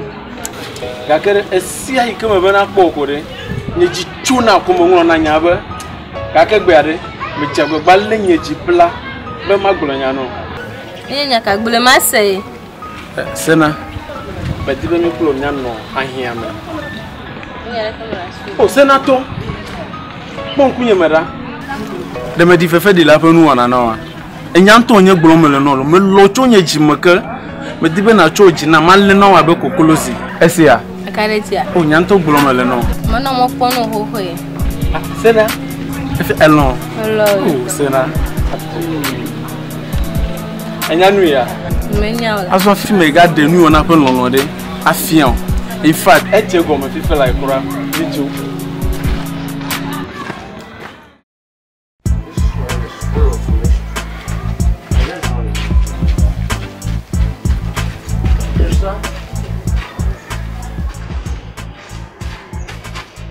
Gake ɖe esia yi ke me be nakpɔ ko ɖe, nye dzi tsona ko me ŋlɔna nya be gake gbea ɖe, medze agbagba lé nye dzi bla be magblɔ nya nɔ. Enye nya ka gblɔe ma se ye. Sena, medi be mi kple wò míanɔ ahiã me. O Sena tɔ, kpɔ ŋkunye me ɖa. Ɖe meɖi fefe ɖi la ƒe nuwɔna na woa? Enya ŋutɔ nye gblɔm mele nɔ lo. Melɔ tso nye dzi me ke. Medi be nàtso dzi nam malé na wò abe koklozi. Esia? Aka ɖe dzia? O nya ŋutɔ gblɔm mele nɔ. Menɔ mɔ kpɔm nɔ xoxoe. Sena, efi elɔ̃. Elɔ̃. O Sena. Enya nu ya? Menya o. Azɔ fi me gaɖe nuwɔna ƒe lɔlɔ̃ ɖe afia o. In fact, edze gɔme fifi la kura. Mi dzo.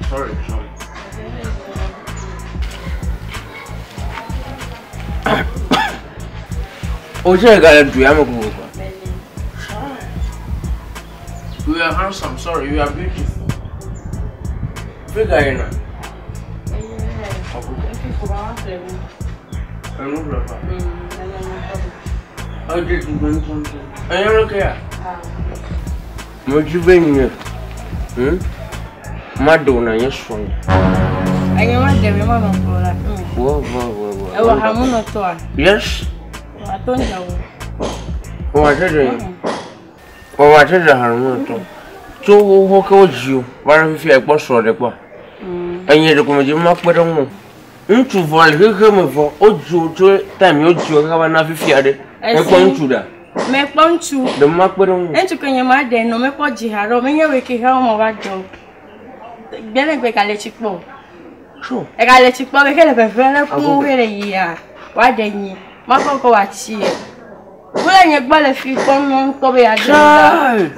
Sorry, sorry. O jẹ́ ìgbà rẹ̀ dùn yàmù kò kò. You are handsome, sorry, you are beautiful. Figure yìí na. Ẹnu lọ fà. Ọjọ́ ìdìbò ní tuntun. Ẹ̀yin ló kẹ́ à. Mo jí bẹ́ẹ̀ ni ẹ̀. Má dùn náà yẹn sọ yẹn. Enye ma ɖe mi ma nɔ kplɔ le afi me. Wọ́ wọ́ wọ́ wọ́. Ewɔ hamunɔtɔa? Yes. Wàtó nyawo. Wọ́n wá tẹ̀lé wọ́n wá tẹ̀lé hamunɔtɔ. Tó wọ́n kẹ́ wọ́n dzi o, wọ́n á fi ẹ̀kpọ́ sọ̀rọ̀ ɖe kpɔ. Enye ɖe kɔmedzi ma kpe ɖe ŋu. Ŋutsu vɔ le xexe me vɔ, wodzi wo tso time wodzi wo kaka va na fifia ɖe. Ekpɔ ŋutsu ɖa. Mekpɔ ŋutsu. Ɖe ma kpe ɖe ŋu. Ŋutsu ke nye ma ɖe nɔ mekpɔ dzi haɖe o, menye woe ke xe wɔme va dzɔ. Gbe gale tsi kpɔ. Sure. Egale tsi kpɔ be xe le veve le kum xe le yia, woaɖe nyi. Makɔ kɔ wòatsi ye. Wole nye gbɔ le fi kpɔm nɔ ŋutɔ be yeaɖe Child!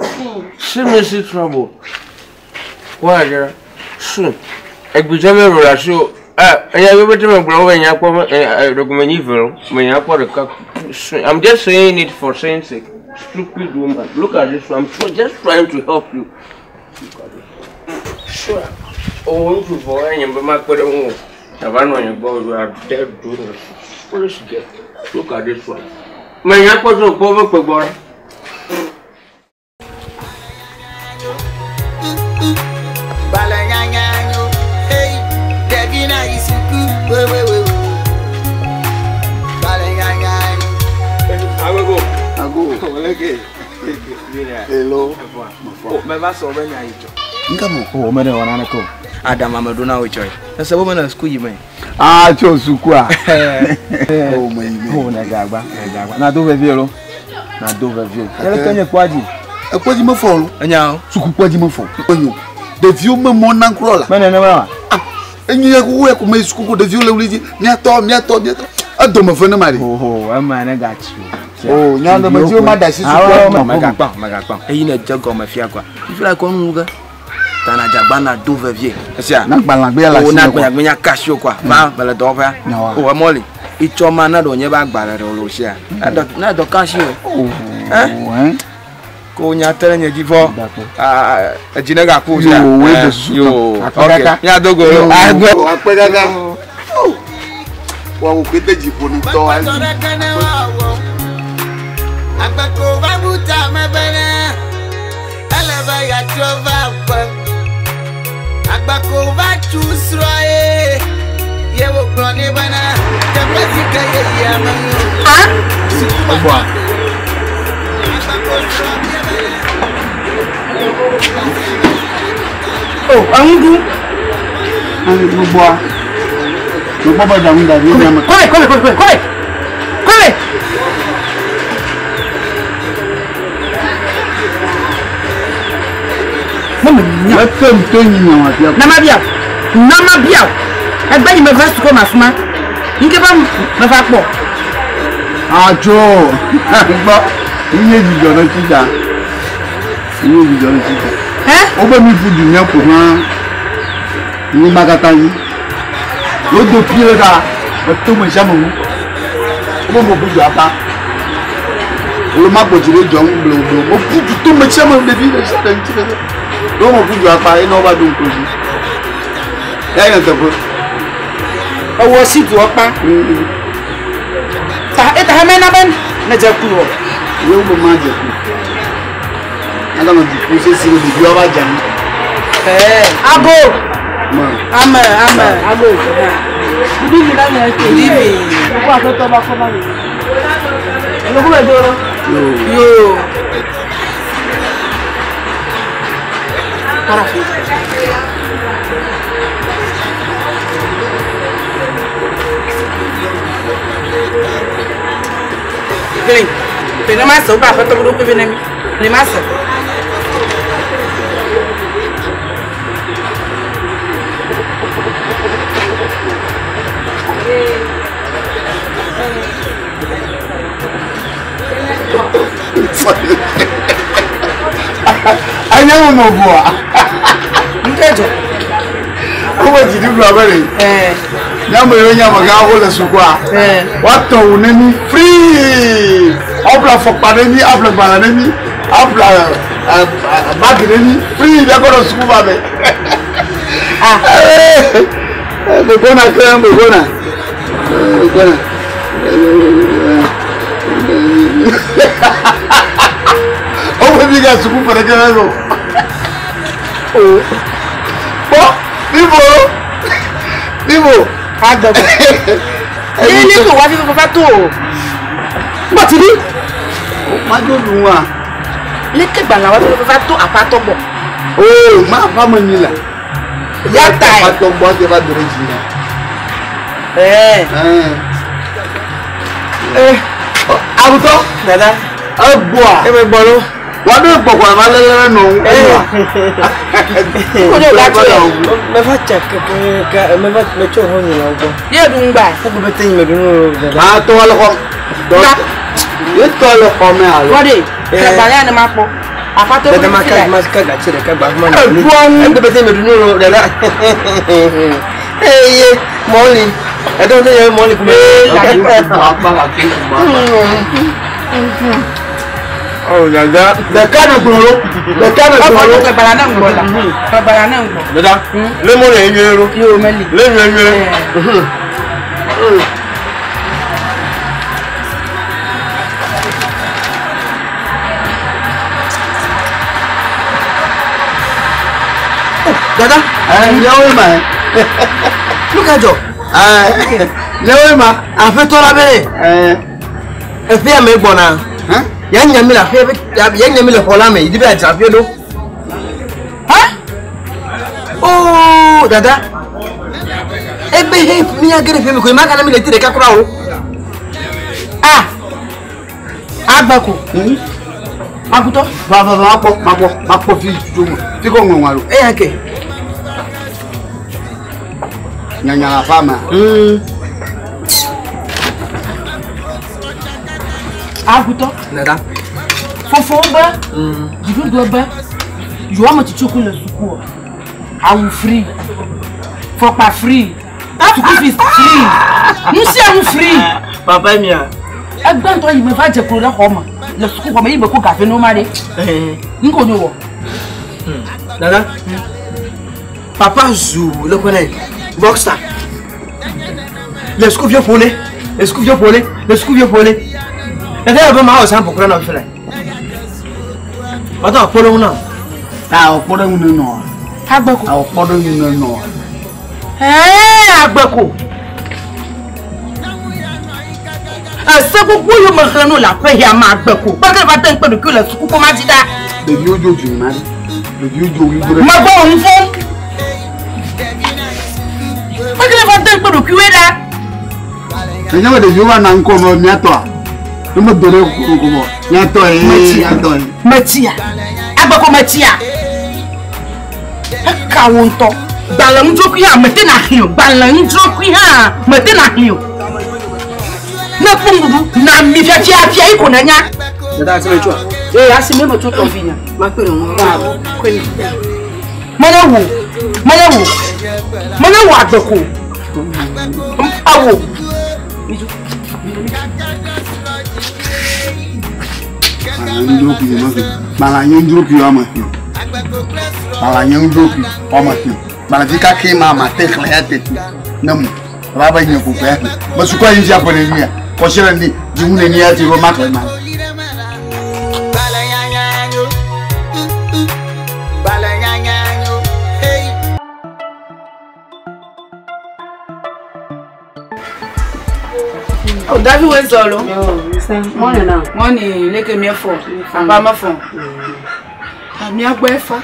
See me see trouble. Why there? Soon. Egbidze me rora so. Ah, eya yo bete me gblɔ be nya kpɔ me eh ɖeko menyi ve o. Me nya kpɔ ɖeka. Soon. I'm just saying it for saying sake. Stupid woman. Look at this one. I'm just trying to help you. Look at this one. Sure. Oh, ŋutsu vɔ enye be makpe ɖe ŋu o. Ava nɔ nye gbɔ you are dead doing this. Foolish girl. Look at this one. Me nya kpɔ tso kpɔ be kpe gbɔ ɖa. Balanyanyanyo, hey, ɖevi na yi suku, wewewewe. Balanyanyanyo. Agogo. Ago. Oleke. Hello. O, meva sɔ be nya yi dzɔ. Nka mo. O mene wɔ naneke o. Adam ame ɖo na wo tsɔe. Ese be mene suku yi me. Ah, tso sukua. O me yi me. O ne gagba, ne gagba. Na do vevie lo. Na do vevie. Ele ke nye kpɔa dzi. Ekpɔ dzi mefɔ lo. Enya o. Suku kpɔ dzi mefɔ. Enyo. Ɖeviwo me mɔ na ŋkrɔ la. Mene ne ma. Ah, enyi ya kuku ya kume suku ko ɖeviwo le wuli dzi. Miatɔ, miatɔ, miatɔ. Edome fe ne ma ɖi. Oho, ema ne gatsi o. O, nya ɖe me dzi wo ma da asi sukua. Megakpɔ, megakpɔ. Eyi ne dze gɔme fia kɔa. Fifi la kɔ nu ge. Tana dzagba na do vevie. Esia. Na gbalagbe la O si na me kɔ. gbalagbe nya kasi o kɔa. Va mele dɔwɔƒea. Nyawa. O emɔ li. Itsɔ ma na ɖo nye be agbalẽ ɖe wo sia. Na dɔ na dɔ kasi o. O. Eh? Ko nya te ɖe nye dzi vɔ. Ah, edzi ne gaku sia. Yo, woe Eh, de susu Yo. tɔ. Akpe Ok. kaka. Mía do go. Yo. Agbe. Akpe kaka. Wa wo kete dzi ƒo ne tɔ Mekpɔ ɖeke ne woawɔ. Agbeko va bu ta me bena, ele be yeatrɔ va aƒe. Agbeko va tu srɔ̃ ye, ye wògblɔ nɛ bena, teƒe si ke yeyia menyo. Suku ma Egbɔa. Agbeko srɔ̃ bia bena. O, eŋuɖu. Gbogboa. Gbogbo bɛ damu da bi nya me. Kɔle, kɔle, kɔle, kɔle. Kɔle. Mama nya. Meke ŋutɔ nyi nya wa fia. Nama bia. Nama bia. Egbe yi me va suku ma suma. Nke ba me va kpɔ. Adzo. Gbɔ. Nye dzidzɔ ne tsi ta. Nye dzidzɔ ne tsi ta. Wobe mi ƒu du mía ƒo hã. Nyigba katã dzi. Wodo pi ɖe ta. Eto me sia me ŋu. Wobe mo ƒu du apa. Wolo ma gbɔ dzi ɖe dzɔ ŋu blewu blewu. Mo ƒu du to me sia me ɖevi ɖe sia ɖe ŋuti ɖe. Ɖewo mo ƒu du apa eye ne wova ɖo ŋku dzi. Ya nye teƒe. Ewɔ si du akpa. Ta eta hame na ben ne dze ku o. Ye wo be ma dze ku. Aga nɔ dziku sesi ɖe ɖeviwo va dze anyi. Ɛɛ ago. Ma. Ame ame ago. Good evening, Daniel. Good evening. Kó àtọ́tọ́ bá kọ́ bá mi. Olókùn bẹ̀ dúró. Yo. Tọ́ra. Kele. Pèlè má sọ, ó bá àfẹ́tọ́ burúkú bí nẹ́mi. Pèlè má sọ. Enye mo mo bua. Nke dzɔ. Wo dzi di gblɔ be ɖe. Nyame yiwo nye amegãwo le sukua. Woatɔ wu ne mi free. Woaƒle afɔkpa ne mi, aƒle gbalẽ ne mi, aƒle bagi ne mi free míakɔ nɔ suku va me. Megbɔna ke, megbɔna. Megbɔna. Woƒe mi ga suku ƒe ɖeke mele o. Kpɔ, vivo, vivo. Agbɛgbɛ. Ye ne ko wa fi fafa to o. Gbɔ ti bi. Ma do nu wa. Leke gbala wa fi fafa to aƒatɔ gbɔ. Oo, ma aƒa me nyi la. Ya ta ye. Aƒatɔ gbɔ ate va do ɖe dzi na. Ɛɛ. Ɛɛ. Awutɔ. Dada. Egbɔa. Eme gbɔ lo. Wa ɖo gbɔgbɔ ma lele ɖe nɔ ŋu. Ko ne o la tso yɛ. Meva tsa keke meva metsɔ ho nyi la gbɔ. Ye ɖu ŋgba. Ego be te nyi me ɖu nu dada. A tɔ le xɔ. Ye tɔ le xɔ me alo. Wɔ de. Gbalẽ ya ne ma kpɔ. Aƒatɔ Dada ma ka ma ka gatsi ɖeka gba ma. Ego be te nyi me ɖu nu dada. Eye mɔli. Ɛdɔ te nye mɔli kume. Oh dada. Ɖeka ne gblɔ lo. Ɖeka ne gblɔ lo. Ɔfɔ gbalẽ ne ŋgbɔ la. Gbalẽ ne ŋgbɔ. Dada, le mɔli ye nyuie lo. Yo meli. Le nyuie nyuie. Dada. Miawoe ma. Nu ka dzɔ? Miawoe ma. Aƒetɔ la be eƒea me gbɔna. Ya nya mi le aƒea ya nya mi le xɔ la me yi di be adzra aƒea ɖo. Oo dada. Ebe he mía ge ɖe ƒea me koe ma gana mi le ti ɖeka kura o. Ah. Agbako. Agutɔ. Va va va makpɔ makpɔ makpɔ fi tutu me fi kɔ ŋɔŋɔ alo. Eya ke. Nyanya la fa ma. Agutɔ. Dada. Fofowo be. Dziɖuɖua be. Yewoa me tsitsi ku le sukua. Awu free. Fɔkpa free. Suku fees free. Nu sia nu free. Papa mia. Egbe ŋutɔ yi me va dze klo ɖe xɔ me le sukuxɔ me yi me ko gafe no ma ɖe. Ŋko ne wɔ. Dada. Papa zu le kɔnɛ boxer. Le sukuviwo ƒo ne. Le sukuviwo ƒo ne. Le sukuviwo ƒo ne. Dada yɛ be ma wɔ san ƒo kura na fi lɛ. Wàtò àkpɔɖeŋu na. Awɔ kpɔɖeŋu ne nɔ. Agbeko. Awɔ kpɔɖeŋu ne nɔ. Ɛɛ agbeko. Ese gbogbo yi me xlẽ nu le aƒe ya me agbeko. Kpeke va te ŋkpe ɖokui le suku kpɔ ma dzi ɖa. Ɖeviwo dzo dzi ma ɖe. Ɖeviwo dzo wuli do ɖe. Megbɔ wò ŋu fom. Kpeke va te ŋkpe ɖokuiwoe ɖa. Nenye be ɖeviwo va na ŋkɔ nɔ míatɔa, ne medo ɖe koko mɔ míatɔ ye míatɔ ye. Metsia. Agbeko metsia. Eka wo ŋutɔ. Gbalẽ ŋudzrokui hã mete na xlẽ o. Gbalẽ ŋudzrokui hã mete na xlẽ o. Ne kpɔ nuɖuɖu na mi fiafiafia yi ko nanya. Dada asi me tsoa. Ee asi me metso tɔ vi nya. Ma kpe ɖe ŋu. Menye wo, menye wo, menye wo agbeko. Awo. Gbalẽ nye ŋudzrokui woame etɔ̃. Gbalẽ nye ŋudzrokui woame etɔ̃. Gbalẽ vi kake ma ma te xlẽ ya teti ne mu. Va be nye koko ya xlẽ. Me sukua yi fia ƒe ɖe nia. Kɔsi ɖe ni dziŋu ne nia ti be ma xlẽ ma. Oh, David went solo. Morning now. Morning, leke mi fo. Papa ma fo. Mi agbo efa.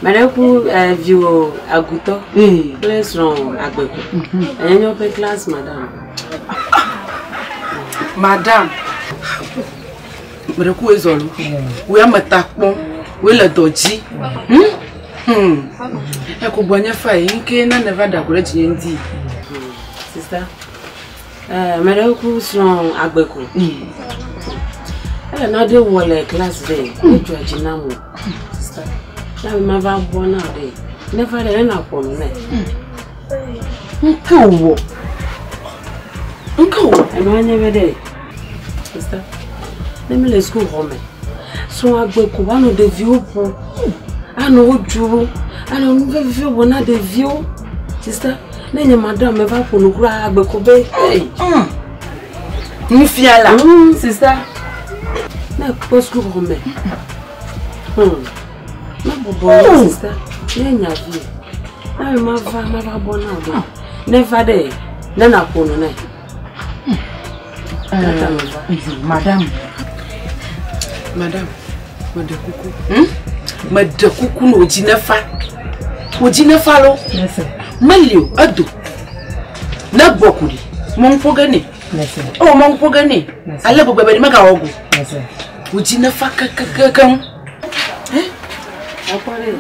Mɛɖeku viwò agutɔ kple srɔ̃ agbeko. Enye nye woƒe class madam. Madam. Mɛɖeku wezɔlo. Wo ame ta kpɔm. Wo le dɔ dzi. Eko gbɔ nye fa yi nke na ne va da go ɖe dzi ŋdi. Sista, mɛɖeku srɔ̃ agbeko. Ele na ɖe wɔ le class ɖe, edzɔ dzi nam o. Sista, na be mava bɔ na ɖe. Ne va ɖe, ne nàƒo nu nɛ. Ŋke wòwɔ. Ŋke wòwɔ. Enua nye be ɖe, sista, ne mi le suku xɔ me, srɔ̃ agbe ko anɔ ɖeviwo ƒo, anɔ wo dzro, anɔ nu vevi wɔ na ɖeviwo. Sista, ne nye madame meva ƒo nu kura agbe ko be, hey. Nufiala. Sista, ne ekpɔ suku xɔ me, ne bɔbɔ na sista, ne nya vi, na be mava, mava bɔ na wò ɖe. Ne va ɖe, ne nàƒo nu nɛ. Madame, madame, meɖe kuku. Meɖe kuku na wò dzi nefa. Wò dzi nefa lo. Meli o, edo. Ne gbɔ ko ɖi, mɔ ŋu ƒo ge nɛ. Ewɔ mɔ ŋu ƒo ge nɛ. Ale gbegbe be ɖi megawɔ go. Wò dzi nefa kekekekeŋ. Akpɔ ɖe,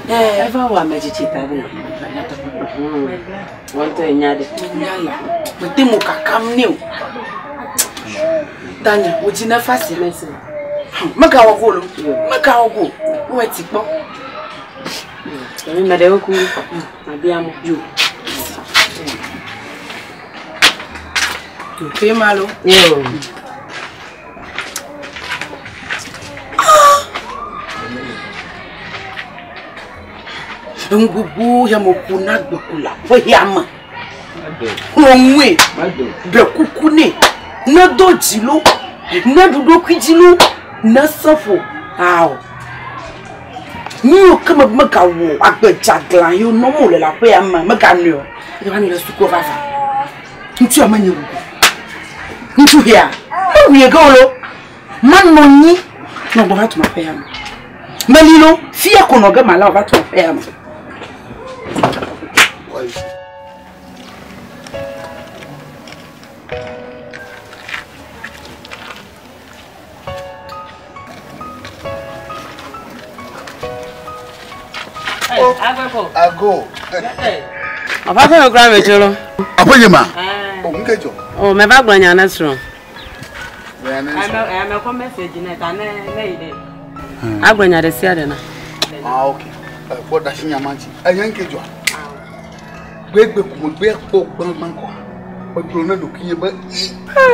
eva wɔ ame tsitsi ta ɖe. Wò ŋutɔ ènya ɖe. Nya la, mete mo kakam nɛ o. Tanya, wò dzi nefa si. Megawɔ go lo, megawɔ go. Wowɔe ti kpɔ. Emi me ɖewo ku, mabia mo. Yo. Ke ma lo. Yo. Enu gbogbo ya me ƒo na gbeku le aƒe ya me. Xlɔ nue, ɖe kuku nɛ, ne do dzi lo, ne ɖu ɖokui dzi lo, ne se ƒo. Ao. Nu yiwo ke me megawɔ agbe dzeaglã yiwo nɔm wòle le aƒe ya me meganɔe o. Eva nɔ le sukua vavã. Ŋutsu ya menye wugo. Ŋutsu hea, mewui ge o lo. Manɔ anyi nɔ gbɔ va tu aƒe ya me. Meli lo, fia ko nɔ ge mala va tu aƒe ya me. Ago. Ɔfa fɛn mi kura mi tso lo. Aƒe nye ma. O ŋke dzɔ. O mɛ va gblɔ nya ne srɔ̃. Ame ame kɔ message nɛ ta ne ne yi ɖe. Agblɔ nya ɖe sia ɖe na. Ah ok. Kpɔ ɖasi nya ma dzi. Enye ŋke dzɔa. Gbegbe ko megbe kpɔ gbãgbã kɔa. Megblɔ ne ɖokuinye be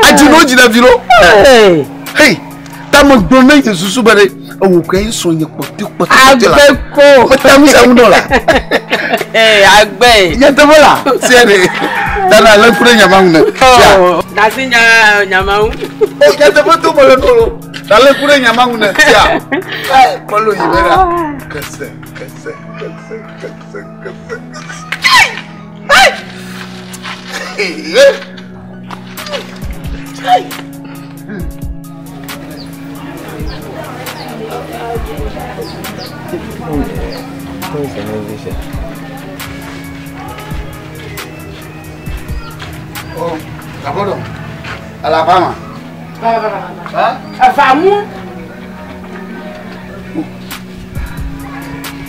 adzi no dzi ɖevi lo. Hey, ta megblɔ ne nye susu be ɖe ewo ke ye srɔ̃ nye kpɔtɔ kpɔtɔ kpɔtɔ la. Agbe ko. Meta nu sia ŋu dɔ la. Agbe. Nyateƒe la. Sia ɖe. Tana le ku ɖe nya ma ŋu ne. Sia. Dasi nya nya ma ŋu. O nyateƒe to mele no lo. Ta le ku ɖe nya ma ŋu ne. Sia. Kpɔlo yi be ɖa. Kese kese kese kese kese kese. Hey! Oh, d'abord, Alabama. Evamu.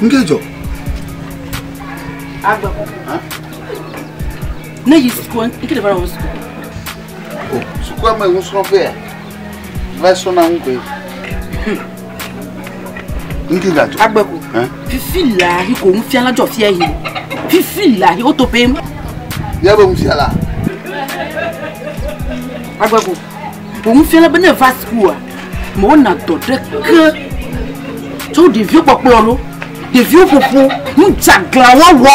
Nke dzɔ. Agbe. Ne yi suku, nke le va wɔ suku. O, sukua me nusrɔ̃ƒea. Va srɔ̃na nu koe. Nke gadzɔ. Agbe ko. Fifi la yi ko nufiala dzɔ fia yi. Fifi la yi woto ƒe. Míabe nufiala. Agbe ko. Wò nufiala be ne va sukua, me wona dɔ ɖeke tso ɖeviwo kpɔkplɔ lo, ɖeviwo ƒoƒo, nudzagla wɔwɔ.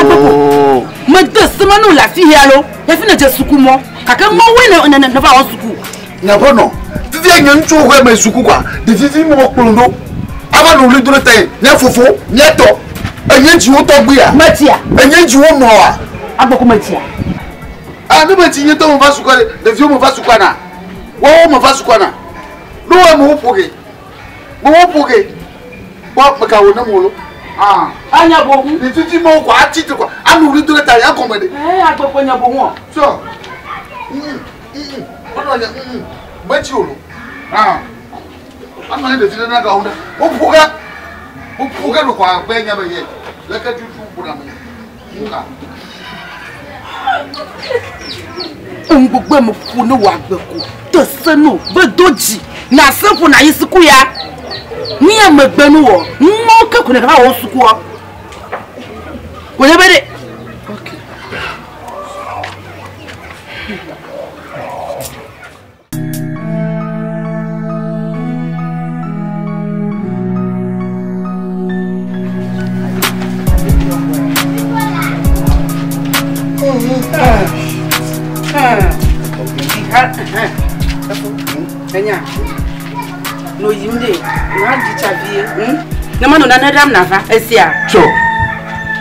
Agbe ko. Mede se ma ne wòle afi ya lo, hafi ne dze suku mɔ. Gake mɔwoe ne ne ne va wɔ suku. Nyaƒe nɔ. Fifia nye ŋutsuwo xɔe me suku kɔa, ɖevi vi mɔ kplɔ ɖo. Ava nɔ ɣli do ɖe ta ye, mía fofo, mía tɔ. Enye dziwo tɔgbuia. Metsia. Enye dziwo nɔa. Agbe ko metsia. Ah, ne metsi nye tɔ me va sukua ɖe, ɖeviwo me va sukua na. Woawo me va sukua na. Ne woa me woƒo ge. Me woƒo ge. Kpɔ meka wo ne mo lo. Ah. Anya bohu. Ɖevi vi mɔwo kɔ atsi tre kɔ anɔ ɣli do ɖe ta ye egɔme ɖe. Ee, agbe ko nya bohu. Sɔ. Wonɔ nye metsi o lo. Ah. Anɔ anyi ɖevi ɖe na gawo ɖe. Woƒo ge. Woƒo ge ɖo kɔ agbe nya be ye. Leke tutu ƒo na me. Nuka. Enu gbogbo me ƒo ne wò agbe ko. Te se no, be do dzi. Na se ƒo na yi suku ya. Ni ya megbe nu wɔ. Mɔ ke ko ne va wɔ sukua. Ko ne be de. Okay. Enya. No yim de. Na di chavie. Ne ma no na ne ram na va. Esia. Tso.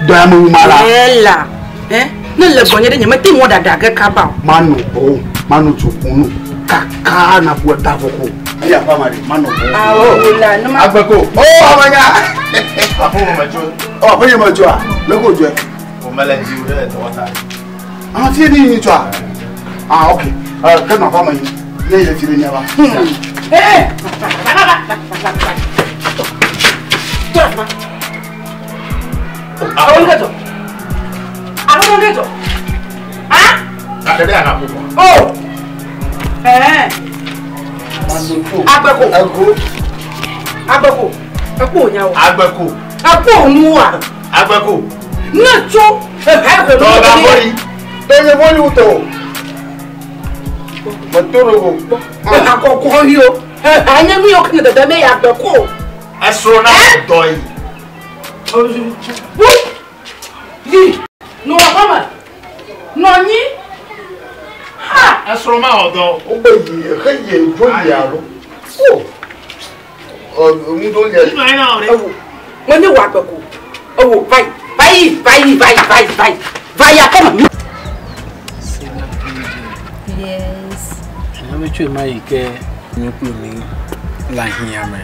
Dɔ ya me wu ma la. Ela. Eh? Ne le gbɔnye ɖe nye mete ŋu ɖaɖa ge kaba o. Manu o, manu tso kunu. Kaka na bu eta vɔ ko. Eya fa ma de, manu o. Awo la ne ma. Agbeko. O amanya. Aƒe me tso. Ɔ aƒe nye me tsoa. Le ko dzɔe. O mele dzi o ɖe dɔwɔ ta. Ah, fie ni yi tsoa. Ah, ok. Ke nɔ aƒe me yi. Ne yi le fi ɖe nia va. Eh! Va va va va va va. Tɔ va. Awo ngedzo. Awo ngedzo. Ah? Gake ɖe anaƒo kɔ. Oh. Eh. Agbeko. Ego. Agbeko. Ekpo nyawo. Agbeko. Ekpo nua. Agbeko. Ne tso. Eha ko. Tɔ la bɔli. Tɔ nye bɔli wotɔ. Meto ɖo go. Eha kɔkɔ yi o. Eha nye nu yiwo ke ne dede me ya agbeko. Esrɔ̃ na dɔ yi. Wu. Yi. Nɔ xɔme. Nɔ anyi. Ha. Esrɔ̃ ma wɔ dɔ. Wogbe yi exe yi dzo yi alo. O. Ɔ ŋdo le. Ewo. Menye wɔ agbeko. Ewo va yi. Va yi va yi va yi va yi va yi. Va yi aƒeme. Yes. Enya be tso ma yi ke mi kple mi le ahiã me.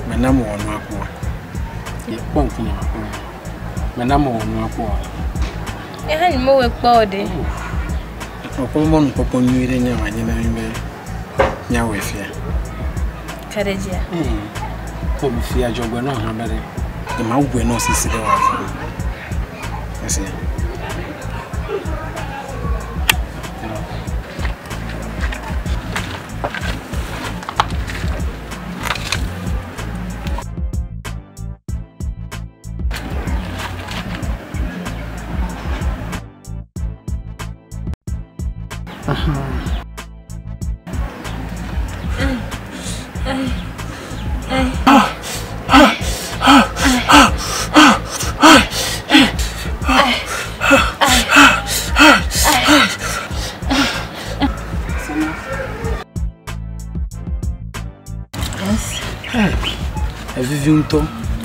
Mena mewɔ nua kpɔ. Ye kpɔ ŋkunye me kpɔ. Mena mewɔ nua kpɔ. Ehe ni mewɔe kpɔ o ɖe. Mekpɔ mɔnukpɔkpɔ nyui ɖe nye wòanyi na mi be míawɔe fia. Ka ɖe dzia? Kpɔ mi fia dzɔgbe nɔ hã be ɖe. Nyemawɔe nɔ sisi ɖe wòavɔ. Esi. Evivi ŋutɔ.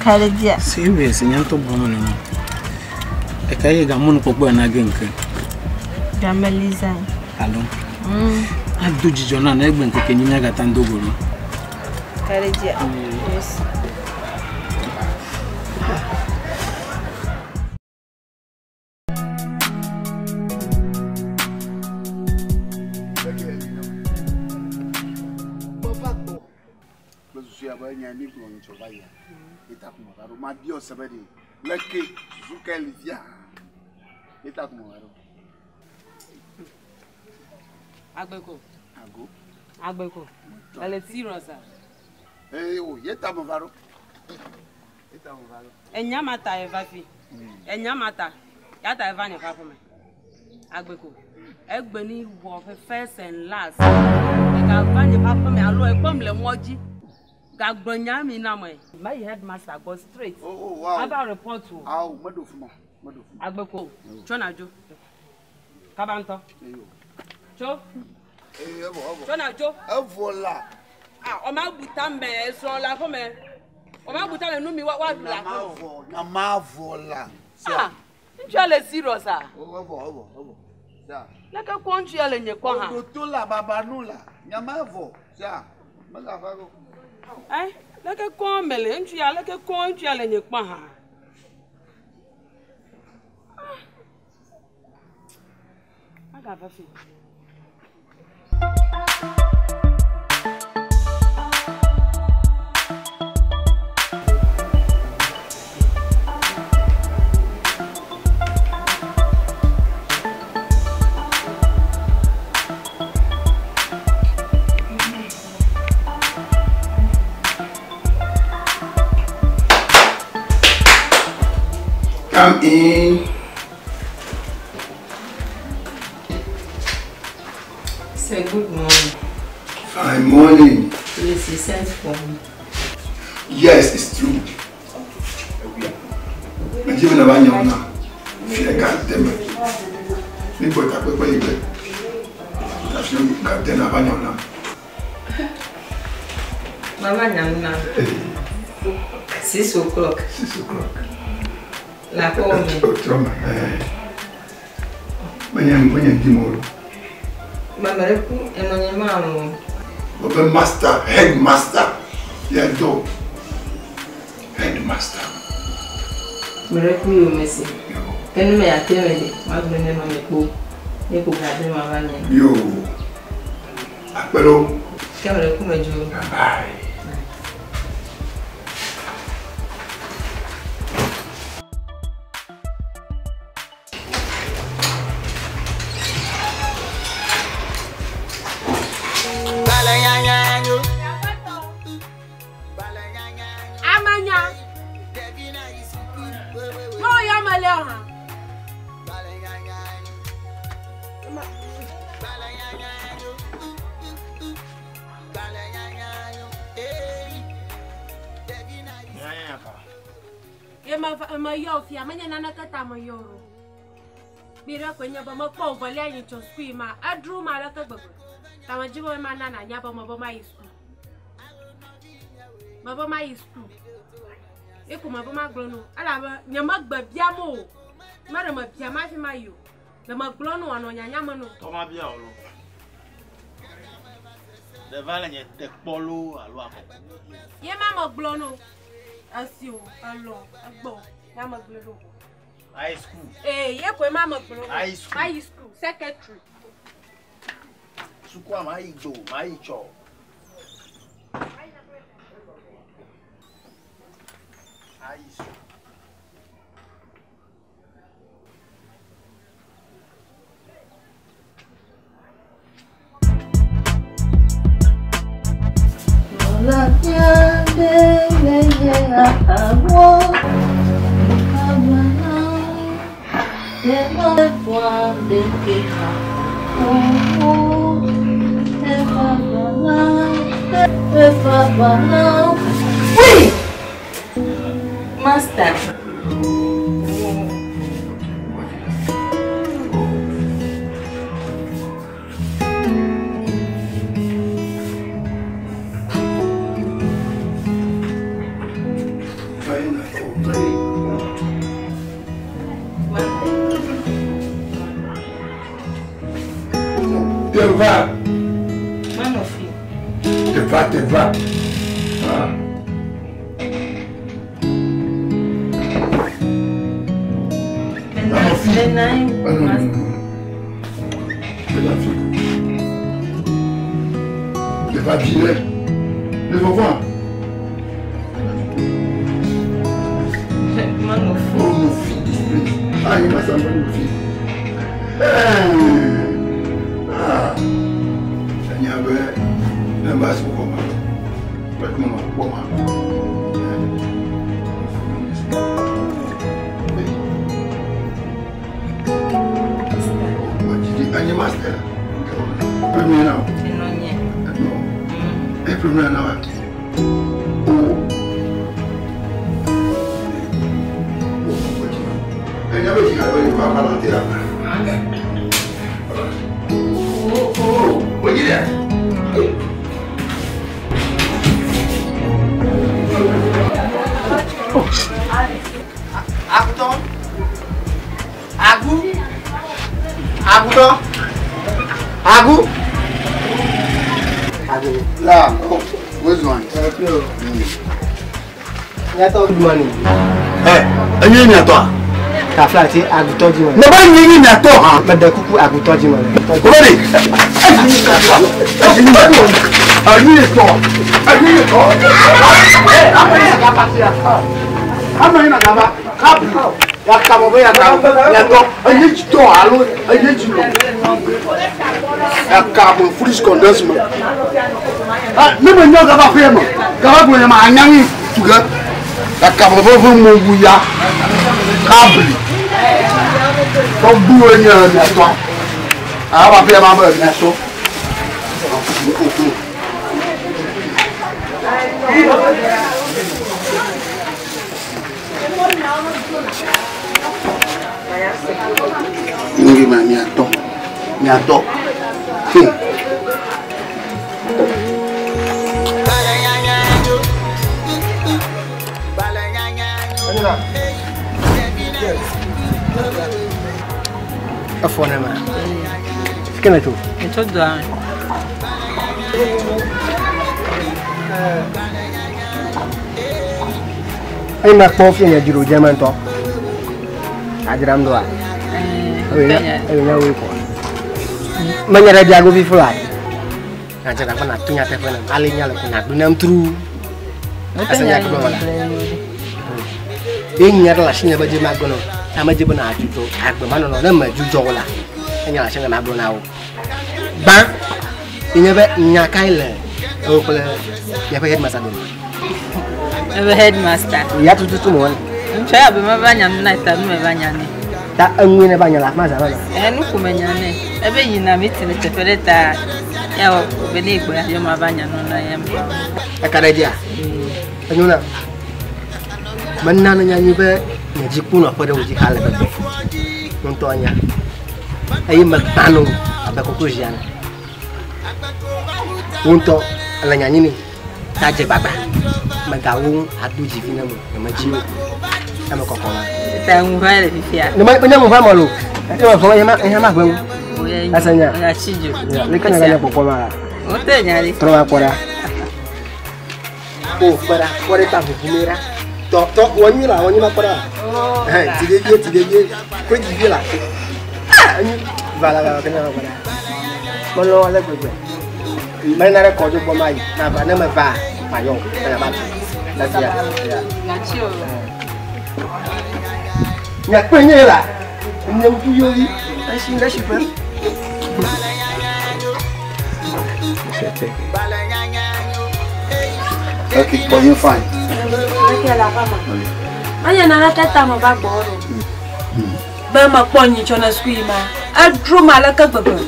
Ka ɖe dzia? Serious, nye ŋutɔ gblɔm mele nɔ. Eka ye gamɔnukpɔkpɔ ya na ge ŋke. Game Liza. Alo. Ado dzidzɔ na ne egbe ŋkeke nyi míagata ŋdo go ɖo. Ka ɖe dzia? Yes. Kple susu ya be nya mi gblɔ nyitsɔ va yia. Eta kuma va ɖo. Ma biɔ se be ɖe. Leke susu ke li fia. Eta kuma va ɖo. Agbeko. Ago. Agbeko. Ele serious a? Ee o ye ta me va ɖo. Eta me va ɖo. Enya ma ta eva fi. Enya ma ta. Ya ta eva nye ƒe aƒeme. Agbeko. Egbe ni wɔ ƒe first and last. Ega va nye ƒe aƒeme alo ekpɔm le mɔ dzi. Gagblɔ nya mi na me. Mayi headmaster gbɔ straight. Oh, wow. Ava report o. Awo meɖo fi ma. Meɖo fi ma. Agbeko. Tso na dzo. Kaba ŋutɔ. Tso. Ee evɔ evɔ. Tso na dzo. Evɔ la. Ah, ɔma bu ta me esrɔ̃ le aƒeme. Ɔma bu ta me nu mi wa wa ɖu le aƒeme. Nyamavɔ nyamavɔ la. Ah, ŋutsua le serious a? Evɔ evɔ evɔ. Sia. Leke kɔ ŋutsua le nye kɔ hã? Oɖoto la babanu la. Nyamavɔ. Sia. Megafa ɖo. Eh, leke kɔ mele ŋutsua leke kɔ ŋutsua le nye kpɔ hã? Ah. Agava fi. Come in. Say good morning. Fine morning. Please, you sent for me. Yes, it's true. Meje na ba nyawo na. Fi e ka teme. Ni bo ta pepe igbe. Ta fi ka te na ba nyawo na. Mama Nyamna. 6 o'clock. 6 o'clock. La call me. O trauma. Eh. Menye menye di mo. Mama reku enonye ma Obe master, headmaster. Ya do. Headmaster. Mereku yo mesi. Kenu me ateme de. Ma gbene no me po. Ni ko gade mama nya. Yo. Apelo. Ke mereku me jo. Bye. Amanya. No ya mele ha. Ye ma ma yo fia menya nana kata ma yo ro. Bira ko nya ba ma ko vale anyi cho school ma adru ma la ka gbegbe. Ta ma jibo ma nana nya ba ma ba ma yi school. Ma ba ma yi school. E ko ma ba ma glo no. Ala ba nya ma gbe bia mo. Ma re ma bia ma fi ma yo. Le ma glo no ano nya nya ma no. To ma bia o lo. Le va le nye te kpolo alo akoko. Ye ma ma glo no. Asio, alo, agbo, ma ma glo no. High school. Eh, ye ko ma ma glo no. High school. High school secretary. Sukua ma yi do, ma yi cho. High school. Oui! Master. Te va. Te va, te va. Ah. Te va virer. Le va voir. Oh, mon fils, ah, il m'a semblé mon fils. Ah. Agu. La, oh, where's one? Good morning. Eh, enye ni ato a. Kafla ti agutɔ di ma. Ne ba nye ni ato ha. Mɛ kuku agutɔ di ma. Olórí. Ayi tɔ, ayi tɔ. Ama yi na gaba, kabi. Ya kaba bɛ ya kaba, ya tɔ, ayi tɔ alo ayi tsi lɔ. Ya kaba fridge condense ma. Ah, ne ma nyɔ gaba fɛ ma, gaba bonya ma a ɲaŋi tugɛ. Ya kaba fɛn fɛn mɔ wuya, kabili. Tɔgbuiwo nye mia tɔ. Awa fi ma be mia tɔ. Ngi ma mia tɔ. Mia tɔ. Hmm. Efɔ ne ma. Fi ke ne tso? Metso dua me. Eyi ma kpɔ fi nye dzro dze me ŋutɔ. Adzram ɖoa? Eye nye woe kɔ. Menye ɖe biago fi fla. Nadze ɖe na to nyateƒe nam. Ale nya le ko nagblɔ nam tru. Ese nya gblɔ la. Ye nya ɖe le asinye be dze magblɔ na wo. Ame dze be na dzudzɔ agbe manɔnɔ ne me dzudzɔ o la. Enya le asinye magblɔ na wo. Gbã, ye nye be nya kae le ewò kple miaƒe headmaster dome? Ebe headmaster. Ya tututu me wɔle. Ŋutsua ya be meva nya nu na ta nu meva nya nɛ. Ta eŋue ne va nya le afi ma zã va. Ɛ nu ko menya nɛ. Ebe yina meeting le teƒe ɖe ta ya wɔ be ne egbɔ ya ma va nya nu na ya. Eka ɖe dzia? Enyo na. Mena ne nya nyui be nye dzi ku nɔƒe ɖe wò dzi xa le gbegbe. Ŋutɔ nya. Eye megbã no abe koklozi ene. Wò ŋutɔ ele nya nyui nɛ. Ta dze gbagba. Megawo ŋu ado dzivi ne mo. Nyemedzi o. Eme kɔkɔ ma. Ta ŋu va le fifia. Ne menye ŋu va me lo. Eye mevɔ ye ma ye ma ʋe ŋu. Ese nya. Oya tsi dzo. Leke ne ganye kpɔkpɔ ma la. Wote nya ɖi. Trɔ va kpɔ ɖa. O kpɔ ɖa kpɔ ɖe ta ʋuʋu mi ɖa. Tɔ tɔ wɔ nyui la wɔ nyui ma kpɔ ɖa. Hɛn ti ɖevie ti ɖevie ko dzivie la. Ah enyi va la va kenya kpɔ ɖa. Melɔ ale gbegbe. Mena ɖe kɔdzo gbɔ ma yi. Na va ne me va ma yɔ. Ne va tu. Efia. Gatsi o. Nya kpe nye la. Nye ŋku yovi. Esi ɖe si ƒe. Okay, but you're fine. Menye naneke ta meva gbɔwò ɖo. Be mekpɔ nyitsɔ ne suku yi ma, edro ma aleke gbegbe.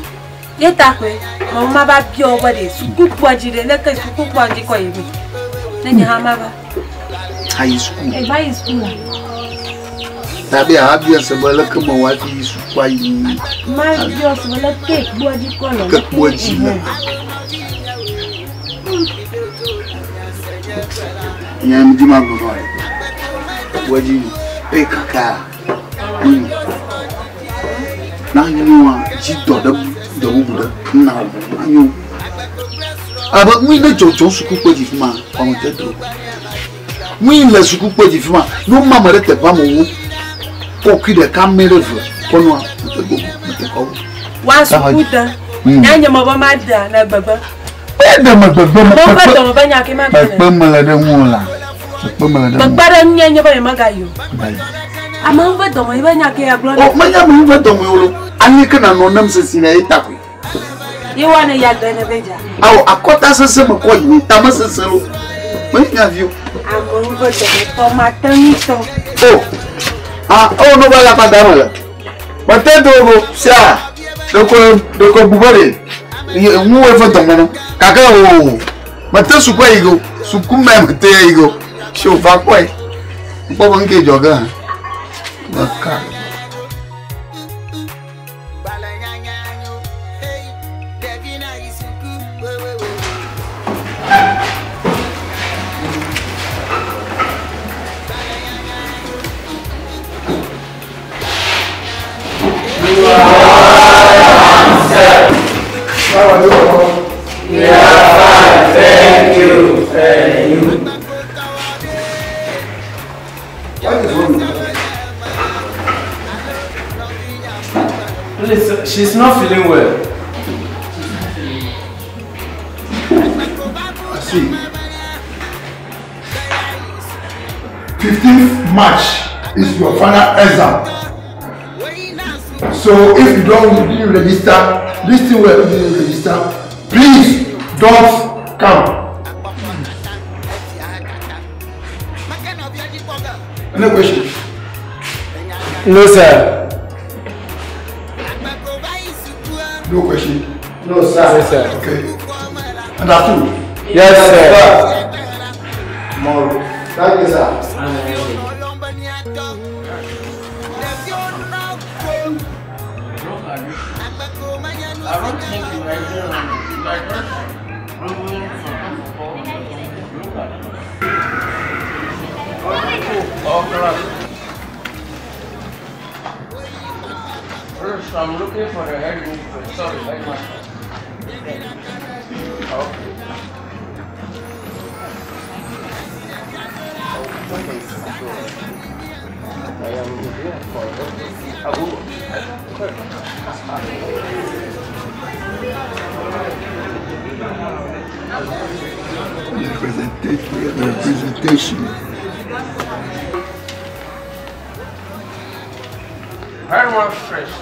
Ye ta koe mebe mava bia wo be ɖe sukukpoa dzi ɖe leke sukukpoa dzi kɔ yi me. Ne nye hã mava. Ayi suku. Eva yi suku la. Tabe ahabia se be leke mewɔ hafi yi sukua yi. Mabia se be leke kpoa dzi kɔ le. Ke kpoa dzi le. Nye ŋdi ma gblɔ nɔ kpoa dzi eye kaka enyo. Na nyoa dzi dɔ ɖe dɔ bubu ɖe na wò anyo. Abe nui ne dzɔdzɔ sukukpo dzi fi ma kɔme te do. Nui le sukukpo dzi fi ma ne woma ame ɖe teƒe amewo kɔkui ɖeka mɛ ɖe ve kɔnua mete go mete kɔ. Wa suku de. Nya nye me be ma dea le gbegbe. Eɖe me gbegbe me Mo ƒe dɔme be nya ke ma gbe. Kpekpe me le ɖe ŋu la. Kpekpe me le ɖe ŋu. Kpekpe ɖe ŋu nye be nyemega yi o. Gayi. Ame ŋu ƒe dɔme be nya ke ya gblɔ. O menye ame ŋu ƒe dɔme o lo. Anyi ke nanɔ nem sesi na ye takoe. Ye wa ne ya gbe ne be dza. Awo akɔta sese me kɔ yi ne tame sese lo. Menye nya vi o. Ame ŋu ƒe dɔme tɔ ma te ŋu tɔ. O. Ah, o no ba la pa da me le. Mete do go sia. Ɖeko ɖeko bu be ɖe. Ye ŋu eƒe dɔme no. Gake o. Mete suku yi go. Suku me mete yi go. Si o va kpɔe. Kpɔ be ŋke dzɔ ge hã. Meka. We are fine, thank you. And you? What is wrong with her? Please, she's not feeling well. I see. 15th March is your final exam. So if you don't you didn't register, this thing where you didn't register, please don't come. Any question? No, sir. No question? No, sir. Yes, sir. Okay. Understood? Yes, sir. Tomorrow. Thank you, sir. I don't think you are doing like First, I'm looking for the headmistress. Sorry, headmaster. Okay. I am here for Representation. Headmistress.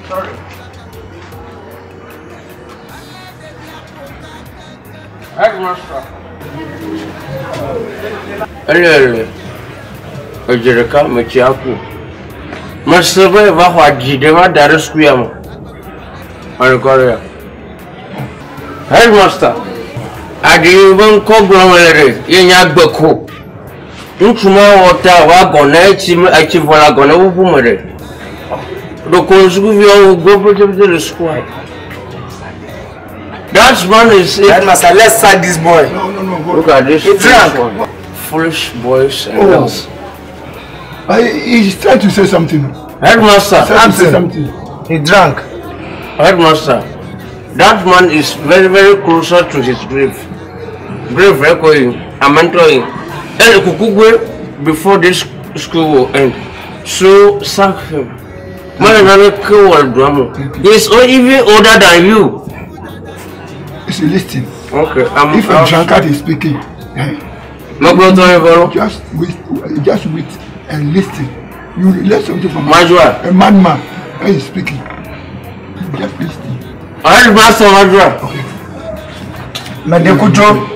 Sorry. Headmaster. Elele, edze ɖeka metsi aku. Mese be yeva xɔ adzi ɖe va da ɖe suku me. Anukɔria. Headmaster, aɖi yi be ŋkɔ gblɔm mele ɖe ye nye agbeko. Ŋutsu ma wɔ ta wòagɔ ne etsi etsi vɔ le agɔ ne ƒuƒu me ɖe. Ɖeko sukuviawo gbɔ ƒetepete le sukua. That man is. Headmaster, let's sack this boy. No, no, no. Look at this. He drank. Foolish one. Foolish boys and Oh. girls. He's trying to say something. Headmaster. He's trying to say something. He drank. Headmaster, that man is very, very closer to his grave. Grave echoing, I'm mentoring. El Kukugwe before this school will end. So sack him. Man, He's even older than you. It's a listing. Okay, I'm If a drunkard is speaking, just wait, just wait and listen. You learn something from Majua. a madman when he's speaking. Just listen. Headmaster Majua. Okay. Medekujo.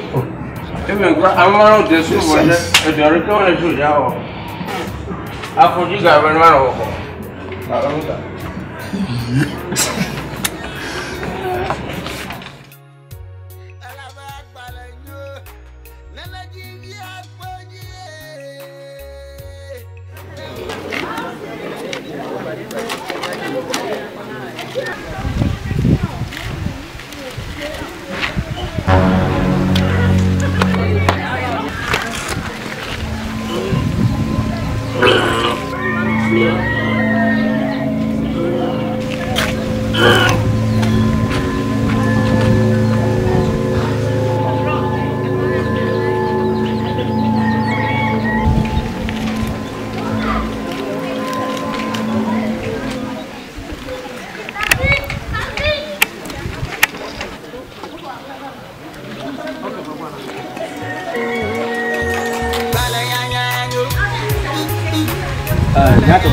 Nyato,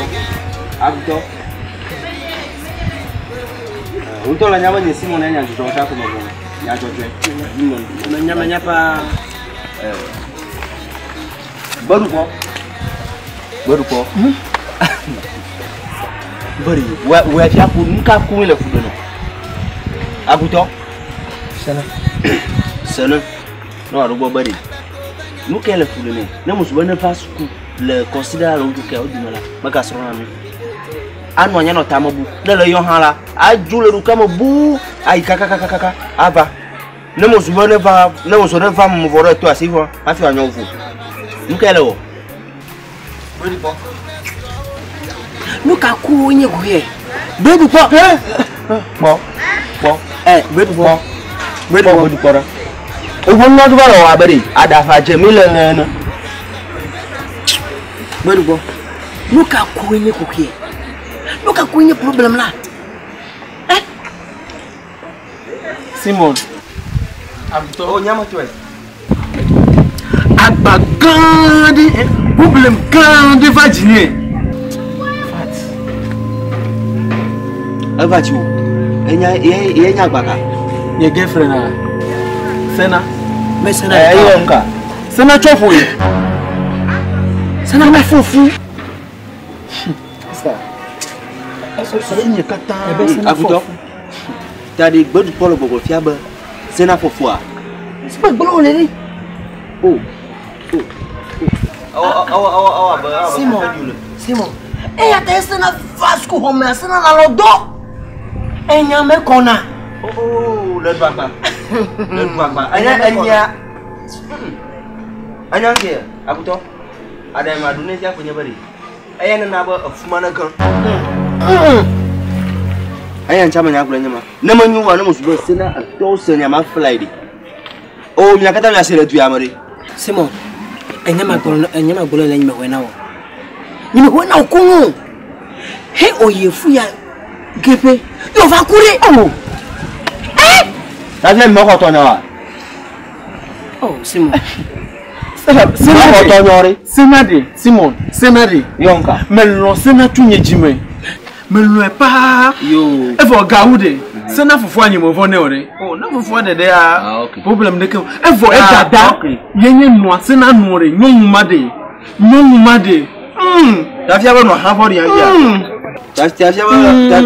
agutɔ. Ŋutɔ le nyabe nye Simon enya dzidzɔ tsa ko megblɔ nya dzɔdzɔe. Menya menya paa. Gbeɖukpɔ. Gbeɖukpɔ. Beri, wɛ wɛ fia ku nu ka ku le fu ɖe nɔ. Agutɔ. Sene. Sene. Ne wòaɖo gbɔ beri. Nu ke le fu ɖe nɛ. Ne musu be ne va suku le kɔsiɖa alo ŋkeke wo dome la, megasrɔ̃na nu. Anɔ anyi anɔ tame bu. Ne le yɔ hã la, adzo le ɖokuia me buu ayi kakakakaka ava. Ne musu be ne va, ne musu ne va me vɔ ɖe to asi vɔ hafi wòanyɔ vo. Nu kae le wɔ? Nu ka ku nye goe? Gbeɖukpɔ. Kpɔ kpɔ ɛ gbeɖukpɔ. Gbeɖukpɔ gbeɖukpɔ ɖe. Woƒe nua va le wɔ abe ɖe aɖaʋa dze mi le ene. Gbeɖugbɔ. Nu ka ku nye kuxie? Nu ka ku nye problem la? Simon. Agutɔ o nyametɔe. Agba gã ɖe, problem gã ɖe va dzinye. Eva dzi wò. Enya ye ye nya agba ka? Nye girlfriend a. Sena. Me Sena. Ɛ eye wɔ nuka? Sena tsɔ ƒo ye. Sena me fufu. Sista. Susu nye katã. Agutɔ. Ta ɖe gbeɖukpɔ le gbɔgbɔ fia be sena fofoa. Sima gblɔ wòle ɖe. O. O. Awɔ awɔ awɔ awɔ abe awɔ abe Simon. fefe ɖi wòle. Simon. Eya ta esena va sukuxɔ mea sena le alɔ dɔ. Enya me kɔna. Oo le ɖu agba. Le ɖu agba. Enya enya. Enya ŋkɛ agutɔ. Aɖe ma ɖu ne fia ko nye be ɖe. Eya nana be efu ma ne gã. Eya ŋtsa me nya gblɔ nye ma. Ne me nyo wa ne me su be sena etɔwo se nya ma fly ɖe. O mia katã mia se le du ya me ɖe. Simon, enya ma gblɔ enya ma gblɔ le nye me xɔe na wo. Nye me xɔe na wo koŋ. He oye fu ya geƒe. Yo va ku ɖe. Oh. Eh! Tafia mi mexɔ tɔ nya wa. Oh, Simon. Mexɔ tɔ nya ɖe. Sena ɖe, Simon, sena ɖe. Yɔnka. Melɔ̃ sena tso nye dzi me. Melɔ̃e paa. Yo. Evɔ gawu ɖe. Sena fofoa nye mevɔ̃ nɛ o ɖe. O ne fofoa ɖeɖe ya. Problem ɖeke o. Evɔ edada ye nye nɔa sena nɔ ɖe nyɔnu ma ɖe. Nyɔnu ma ɖe. Tafia be nɔ hã vɔ ɖi ya. Tafia be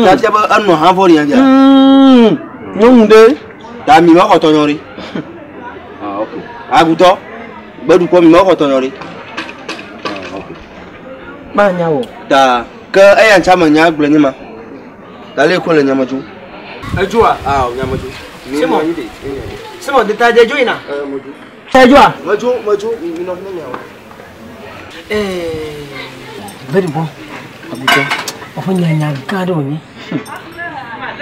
tafia be enɔ hã vɔ ɖi ya. Nyɔnu ɖe. Ta mi mexɔ tɔ nya ɖe. Ah ok. Agutɔ. Gbeɖukpɔ mi mexɔ tɔ nya ɖe. Ah ok. Manya wɔ. Ta ke eya ŋtsa me nya gblɔ nye ma. Ta le ko le nya me tso. Edzoa? Ah nya me tso. Simon. Simon, de ta de dzo yina. Eh me dzo. Edzoa? Me dzo me dzo mi nɔ fi ne miawɔ. Eh, very bon. Agutɔ. Woƒe nya nya gã ɖe wònye.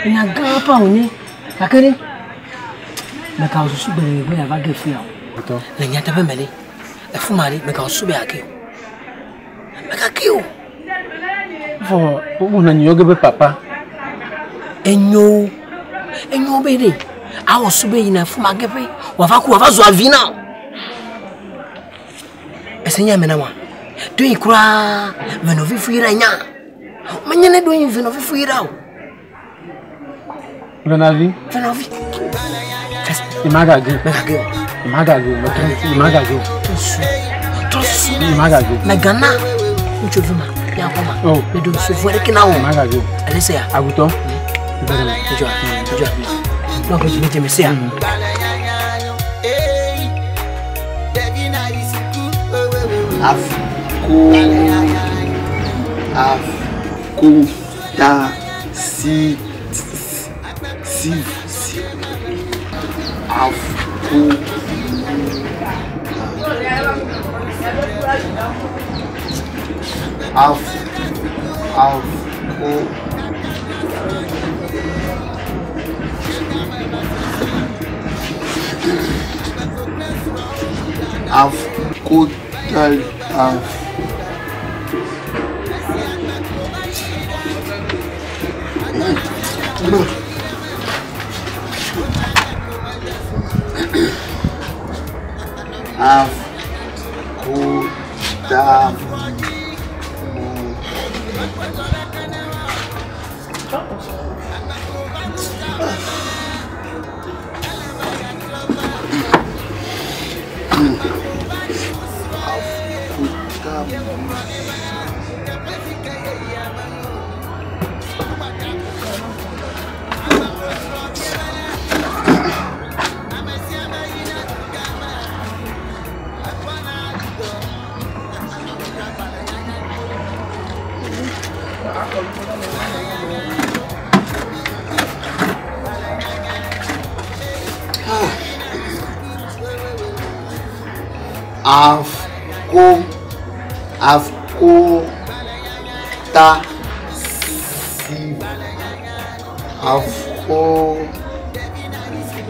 Nya gã pa wònye. Gake ɖe, megawɔ susu gbe be yeava ge fi ya o. Le nyateƒe me ɖe, efu ma ɖe, megawɔ susu be yeage o. Megage o. Vɔ wowɔna nye yɔ ge be papa. Enyo, enyo be ɖe, awɔ susu be yina efu ma ge ƒe, wòava ku wòava zu avi na wò. Ese nya me na wa. Do yi kura venɔ fifi yi ɖe nya. Menye ne do yi venɔ fifi yi ɖe o. Venavi. Venavi. Imagage. Megage. Imagage. Imagage. Trɔsu. Trɔsu. Imagage. Megana. Ŋutsuvi ma. Miakɔ ma. Oh. Meɖo susu ɖeke na wo. Imagage. Ale se ya. Agutɔ. Edzɔa. Edzɔa. Nɔ ko dzime dzime se ya. Afko afko ta si si si afko af afko afko ta af. Af ko ta mu. Af ko ta mu. Afko afko ta si afko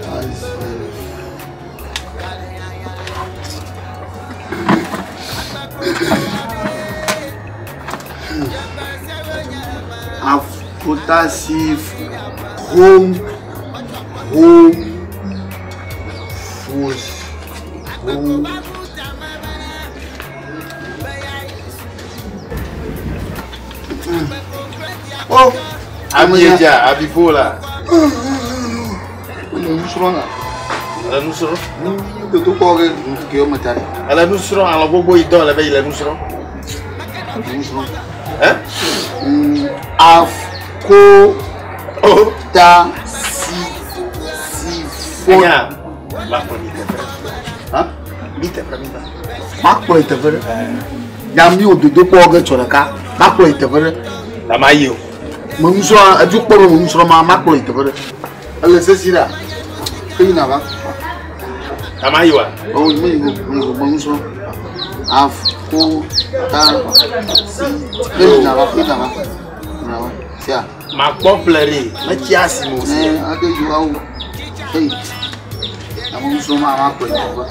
ta si. Afkotasif home home fos home. Oh, Abieja, Abifola. Ele nusrɔ̃ la. Ele nusrɔ̃. Dodokpɔ ke ke wɔme ta ɖe. Ele nusrɔ̃ alɔ gbogbo yi dɔ le be yi le nusrɔ̃. Nusrɔ̃. Eh? Afko ta si Enya, makplɔ mi teƒe. Ha? Mi teƒe mi va. Makplɔ yi teƒe ɖe. Nya mi wo dodokpɔ ge tsɔ ɖeka. Makplɔ yi teƒe ɖe. Ta ma yi o. Me nusrɔ̃ edu kpɔ be me nusrɔ̃ ma makplɔ yi teƒe ɖe. Ele sesi ɖa. Eyi na va. Ta ma yi wa. O me yi o me yi o me nusrɔ̃. Afo ta si. Eyi na va eyi na va. Eyi na va. Sia. Makpɔ ƒle ɖe. Metsi asi me o. Ne ade yi wa wo. Eyi. Ame nusrɔ̃ ma makplɔ yi teƒe.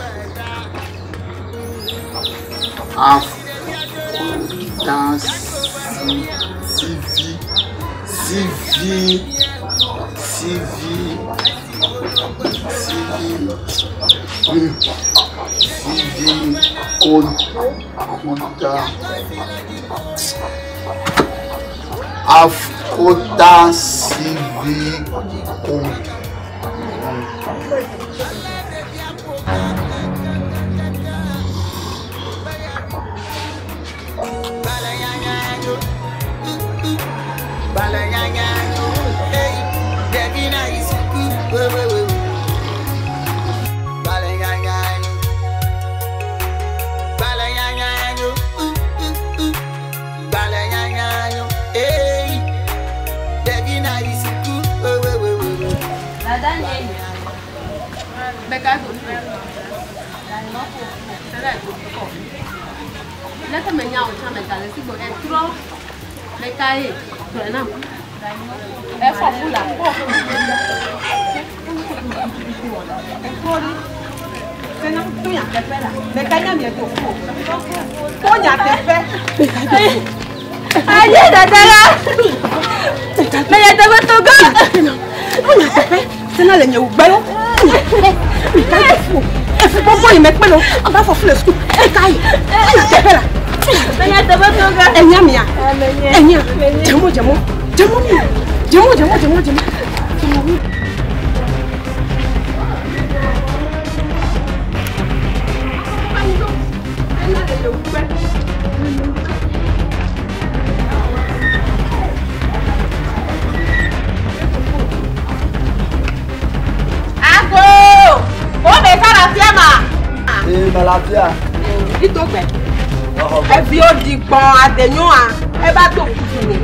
Afo ta si sivi sivi sivi sivi sivi kon konta afkota sivi kon. Aye dada la. Mẹ teƒe to gã. Wonya teƒe sena le nye wugbe lo. Mika yi fu. Efu gbogbo yi mekpe lo. Aba fɔ fu le suku. Mika yi. Wonya teƒe la. Mẹ teƒe to gã. Enya mia. Enya. Dzemo dzemo. Dzemo mi. Dzemo dzemo dzemo dzemo. Dzemo. Ago! O me ka la fia ma. Ee, me la fia. Itogbe. Evi wo di gbɔn adenyoa eva do kuku ne.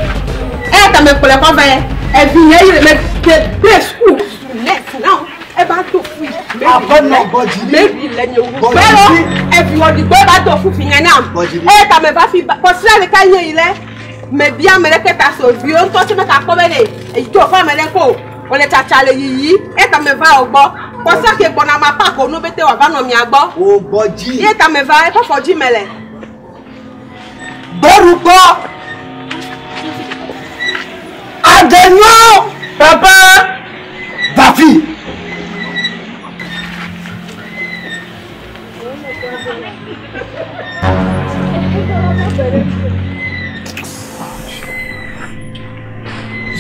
Eya ta mekplɔe kɔ va ye. Evi nye yi me ke de suku nɛsi na eva do fu yi. Aƒenɔ gbɔdzi. Mebi le nye wu gbɛlɔ evi wɔ di gbɔ eva do fu fi nye nam. Eya ta me va fi ba kɔsira ɖeka nye yi lɛ mebia ame ɖeke ta so viwo ŋutɔ tse meka kpɔ be ne eyi to fa ame ɖe ko wòle tsatsa le yiyi eya ta me va wo gbɔ kɔsira ke gbɔna ma pa ko nu bete wòava nɔ mia gbɔ. Wo gbɔdzi. Eya ta me va eƒe afɔ dzi me le. Gbɔɖukpɔ. Adenyo. Papa. Vafi.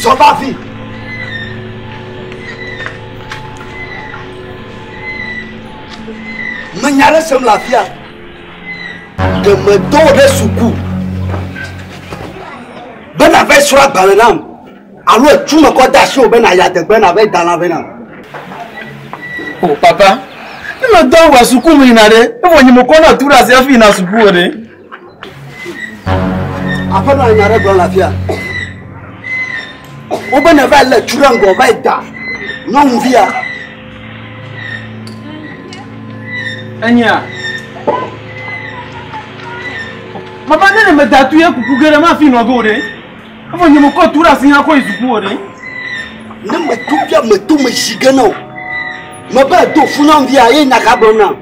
Zɔ va fi. Menya ɖe sem le afia. Ɖe medɔ wò ɖe suku be nàva yi srɔ̃ agbalẽ nam alo etu me kɔ de asiwò be nàyi adegbe nàva yi da lã vɛ nam. O papa, ne medɔ wò suku me yina ɖe, evɔ nye mekɔ na tu ɖe asi hafi yina suku o ɖe. Aƒenɔ nya ɖe gblɔm le afia. Wobe neva yi lé tu ɖe ŋgɔ va yi da nyɔnuvia. Enya. Papa ne ne meda tu ye kuku ge ɖe mafi nɔ ge o ɖe. Evɔ nye mekɔ tu ɖe asi hã kɔ yi suku o ɖe. Ne metu fia meto me zi ge na o. Mebe edo fu nyɔnuvia ye nya ka gblɔm nam.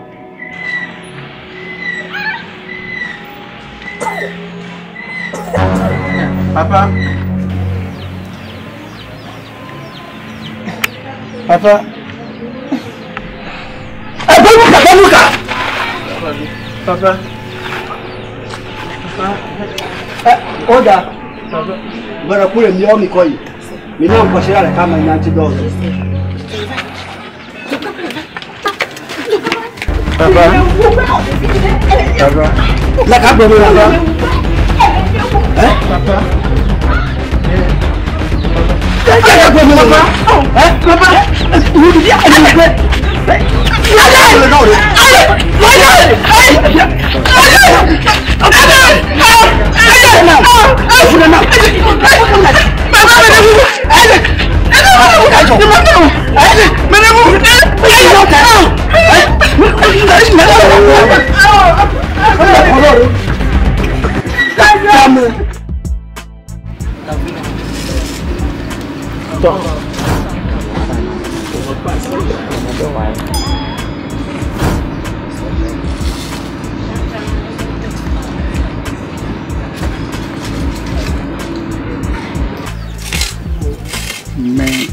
Papa. Papa. Ebe nuka, ebe nuka. Papa. Papa. Ɛ o da. Gbɛɖe ku le miawo mi kɔ yi. Mi na ŋkɔsi ɖe ɖeka me nya ŋuti dɔ. Papa. Papa. Le ka gblɔm le papa? Ɛ? Papa. Le ka gblɔm le papa? Ɛ? Papa.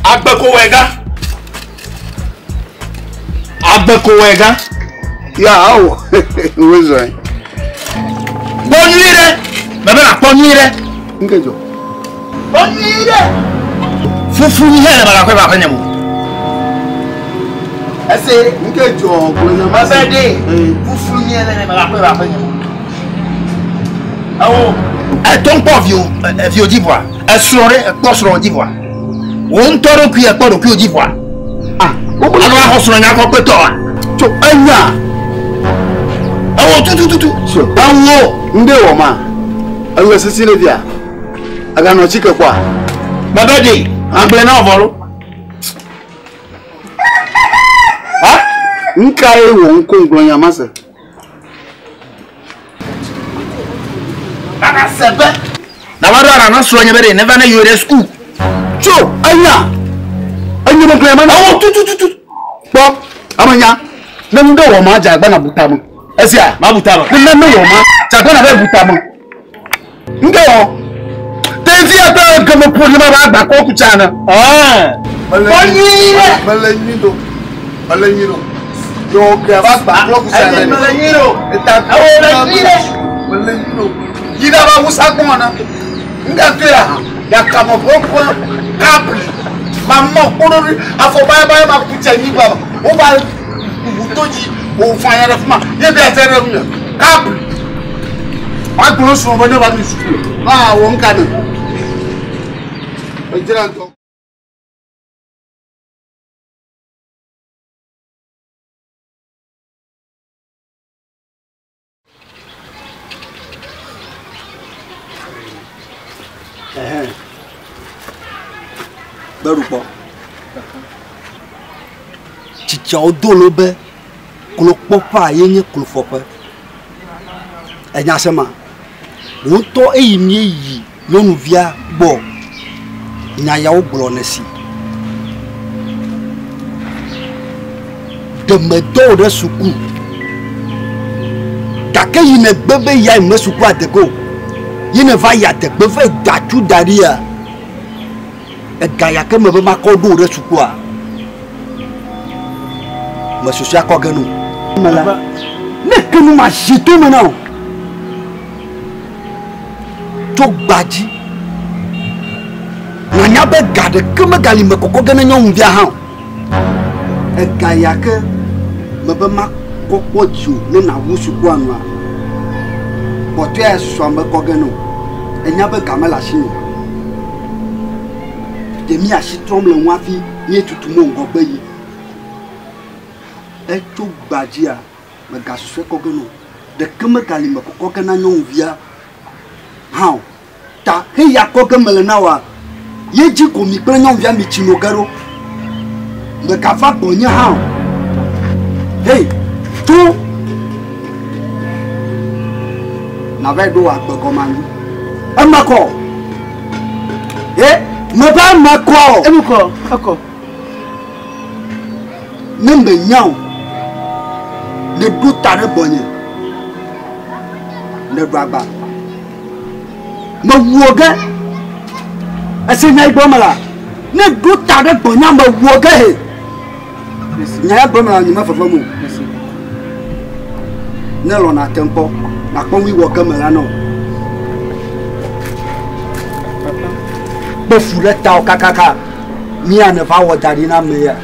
Agbekowɛga. Agbekowɛga. Ya awo wezɔ ye. Kpɔ nyuie ɖe. Mɛ bɛ na kpɔ nyuie ɖe. Nke dzɔ. Kpɔ nyuie ɖe. Fufu yi hɛ le ba kɔe ba kɔe nye mo. Ese. Nke dzɔ gblɔ Mɛ bɛ de. Fufu yi hɛ le ba kɔe ba kɔe nye mo. Awo. Etɔ ŋkpɔ viwo viwo dzi vɔa. Esrɔ̃ ɖe ekpɔ srɔ̃ dzi vɔa. Wo ŋutɔ ɖokui ekpɔ ɖokuiwo dzi vɔa. Ah, alo axɔ srɔ̃ nya kɔ kpetɔa. Tso enya. Ewo tutututu. So ewo ŋde wɔ ma. Ele sisi le via. Aganɔ tsi ke kɔa. Mɛ bɛ de. Agblẽ na wɔ vɔ lo. Nka ye wɔ ŋko ŋgblɔ nya ma se. Nana sebe. Na va ɖo ara na srɔ̃ nye be ɖe ne va ne yiwo ɖe suku. Tso enya. Enye me gblɔ ma na. Ewo tutututu. Kpɔ ame nya. Ne ŋde wɔ ma dze agba na bu tame. Esia. Ma bu tame. Ne ne wɔ ma dze agba na be bu tame. Ŋde wɔ. Ɖevia ƒe geme ƒo ne ma ba agba kɔ kutsa ne. Kpɔ nyuie ɖe. Mele nyui ɖo. Mele nyui ɖo. Yɔ ke ba gba kɔ kutsa ne. Mele nyui ɖo. Eta Ewo le nyui ɖe. Mele nyui ɖo. Yi ɖa ba wusa gbɔn na. Ŋde to ya hã. Gaka me ƒe kabli. Ma mɔ kpɔ ɖo afɔ baya baya ma kutsa nyigba ma. Wo ba ʋu to dzi o fa ya ɖe fi ma. Ye bi ate ɖe ŋu kabli. Agblɔ srɔ̃ be ne va mi suku. Ma wɔ ŋka ne. Edzra ŋutɔ. Gbeɖukpɔ. Tsitsiawo do lo be klokpɔƒea ye nye klofɔƒe. Enya se ma? Wò ŋutɔ eyi míeyi nyɔnuvia gbɔ nya yawo gblɔ ne si. Ɖe medɔ wò ɖe suku gake yi ne gbe be ya yi me suku adege o. Yi ne va yi adegbe va yi da tu da ɖia ega ya ke me be makɔ ɖo wò ɖe sukua me susɔe akɔ ge no. Me la ne ke nu ma zi to me na o tso gbadzi nanya be ga ɖeke megali me kɔkɔ ge ne nyɔnuvia hã o. Ega ya ke me be makɔ kpɔ dziwò ne nàwu sukua nua, kpɔtɔe ya susɔa me kɔ ge no. Enya be ga mele asinye o. Ɖe mi asi trɔm le ŋu hafi míetutu mo ŋgɔgbe yi. Etso gbadzia, megasusɔe kɔ ge no. Ɖeke megali me kɔkɔ ge na nyɔnuvia hã o. Ta heya kɔ ge mele na woa, ye dzi ko mi kple nyɔnuvia mi tsi no ge ɖo. Megava gbɔnye hã o. Hei, tso! Nava yi ɖo wò agbe gɔme anyi. Eme kɔ. He, meva eme kɔ. Eme kɔ, ekɔ. Ne menya o, ne ɖo ta ɖe gbɔnye. Ne ɖo agba. Mewu wò ge. Ese nya yi gblɔm mela. Ne ɖo ta ɖe gbɔnye mewu wò ge he. Nya ya gblɔm mela nye mefefem o. Ne lɔna te ŋkpɔ, nakpɔ nu yi wɔ ge mela na wò. Kpe fu ɖe tawò kakaka. Mía ne va wɔ da ɖi na ame ya.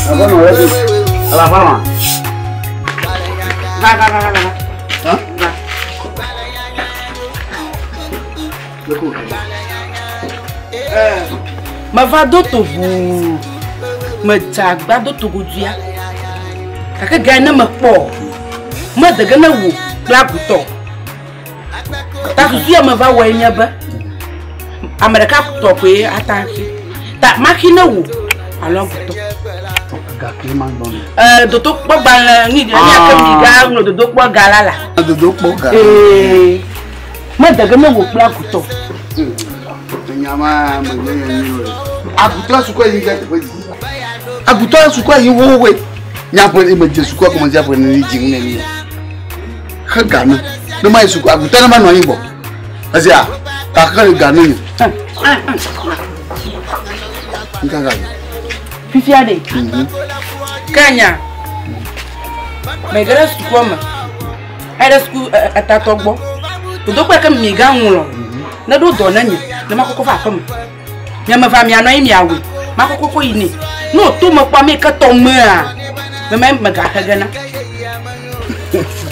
Ala fama. Va va va va va. Hein? Va. Meva do to ʋuu. Medze agba do to godoea. Gake ga ne mekpɔ o, mede ge ne wò kple agutɔ. Ta susu ya meva wɔe nye be ame ɖeka tɔ koe ata axi. Ta maxi ne wò alo agutɔ. Gake ma gbɔ ne. Dodokpɔ gbalẽ ni ɖe míake mi ga ŋlɔ dodokpɔ ga la la. Dodokpɔ ga. Ee, mede ge ne wò kple agutɔ. Nyama me nye nye nyi o. Agutɔ sukua yi ga teƒe dzi. Agutɔ sukua yi wowoe. Nya ƒe me dze sukua kɔme dze ƒe ne dzi ne ni. Xe ga ne. Ne ma yi sukua agutɔ ne ma nɔ anyi gbɔ. Esia ka xe ga ne nye. Nka ga. Fifia ɖe. Ke nya. Mege ɖe sukua me. Eyi ɖe suku etatɔ gbɔ. Dodokpɔ ke mi ga ŋlɔ. Ne ɖo dɔ ne nye ne makɔkɔ va aƒeme. Miame va mianɔ anyi miawɔe. Makɔkɔ kɔ yi nɛ. Ne wòto me kpɔ ame yi ke tɔ mea, meme megaxe ge na.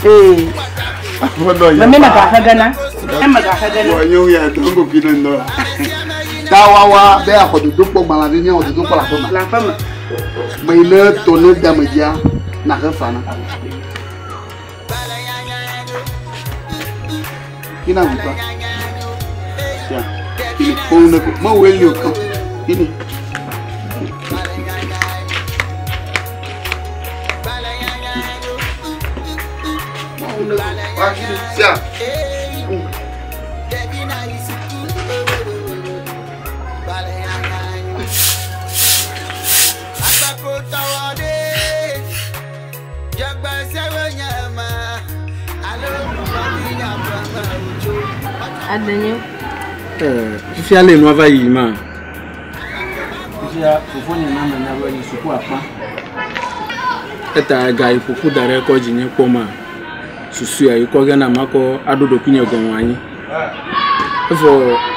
Ee. Meme megaxe ge na. Megaxe ge na. Wɔ nye ya dɔn ko ki ne ŋdɔ la. Ta wawa be axɔ dodokpɔ gbalẽ ɖe míawɔ dodokpɔ le aƒeme. Le aƒeme. Me yi ne tɔ ne da me dzia, naxe fa na. Kina agutɔ. Ya. Kini ohun ne ko mewɔ eli o kan. Kini. Wa kini sia. Adenyo. Fifia le nua va yi ma. Fifia fofonye na menya be nye suku akpa. Eta ga yi ƒoƒu da ɖe kɔ dzi nye kpɔ ma. Susu ya yi kɔ ge na makɔ aɖo ɖokuinye gɔme anyi. Evɔ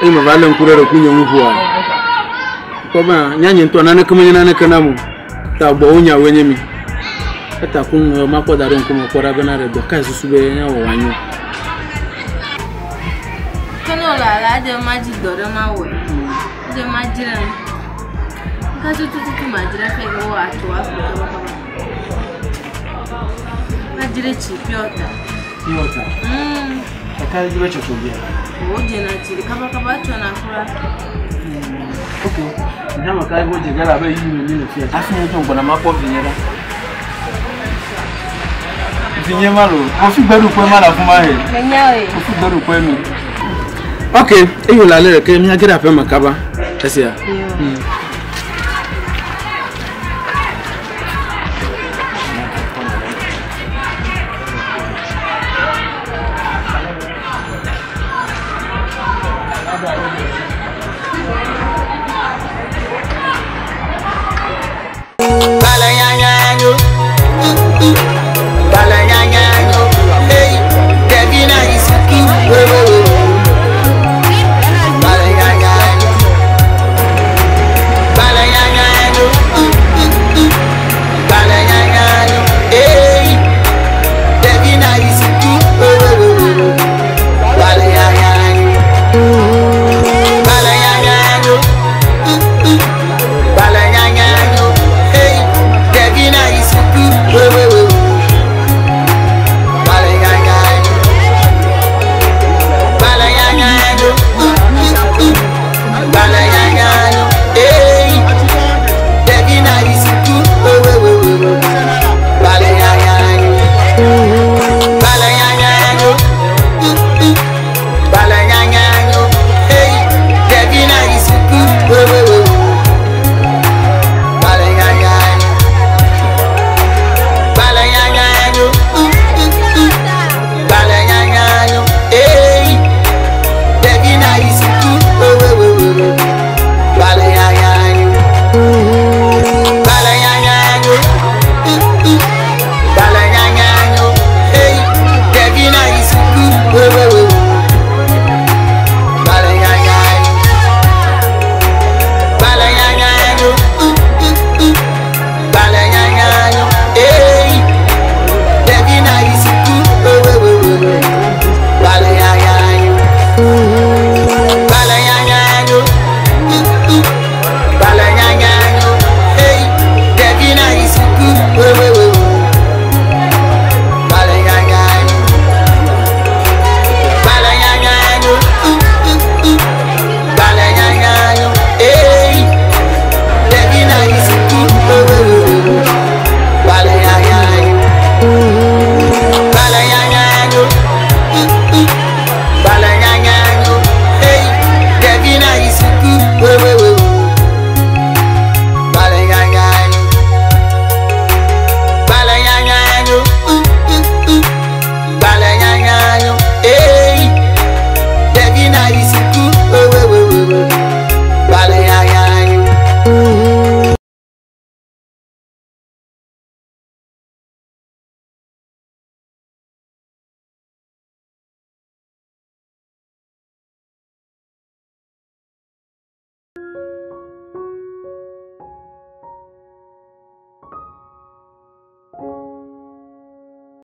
eye meva lé ŋku ɖe ɖokuinye ŋu ʋua. Kpɔ be nye ŋutɔ naneke menye naneke nam o. Ta gbɔwo nyawoe nye mi. Eta ko ŋu makɔ da ɖe ŋkume kpɔ ɖa bena ɖe dɔ kae susu be míawɔ wòanyo. Ke ne wòle alea, edze be madzi dɔ ɖe mawɔe. Edze be madzra nu. Ka tututu madzra fe ke woatso aƒu kabakaba. Madzra tsi pure water. Pure water? Kaka ɖe dzi be tsotso bia. Wodzena tsi kabakaba tsona kura. Ok. Nyame ka ye dze ge le abe yi me mi le fia. Hafi nye ŋutɔ gbɔna makpɔ vinye ɖa. Vinye ma lo. Kofi gbeɖuƒe ma le afi ma he. Menya oe. Kofi gbeɖuƒe mi. Ok, eye wòle ale ɖeke míage ɖe aƒeme kaba. Esia.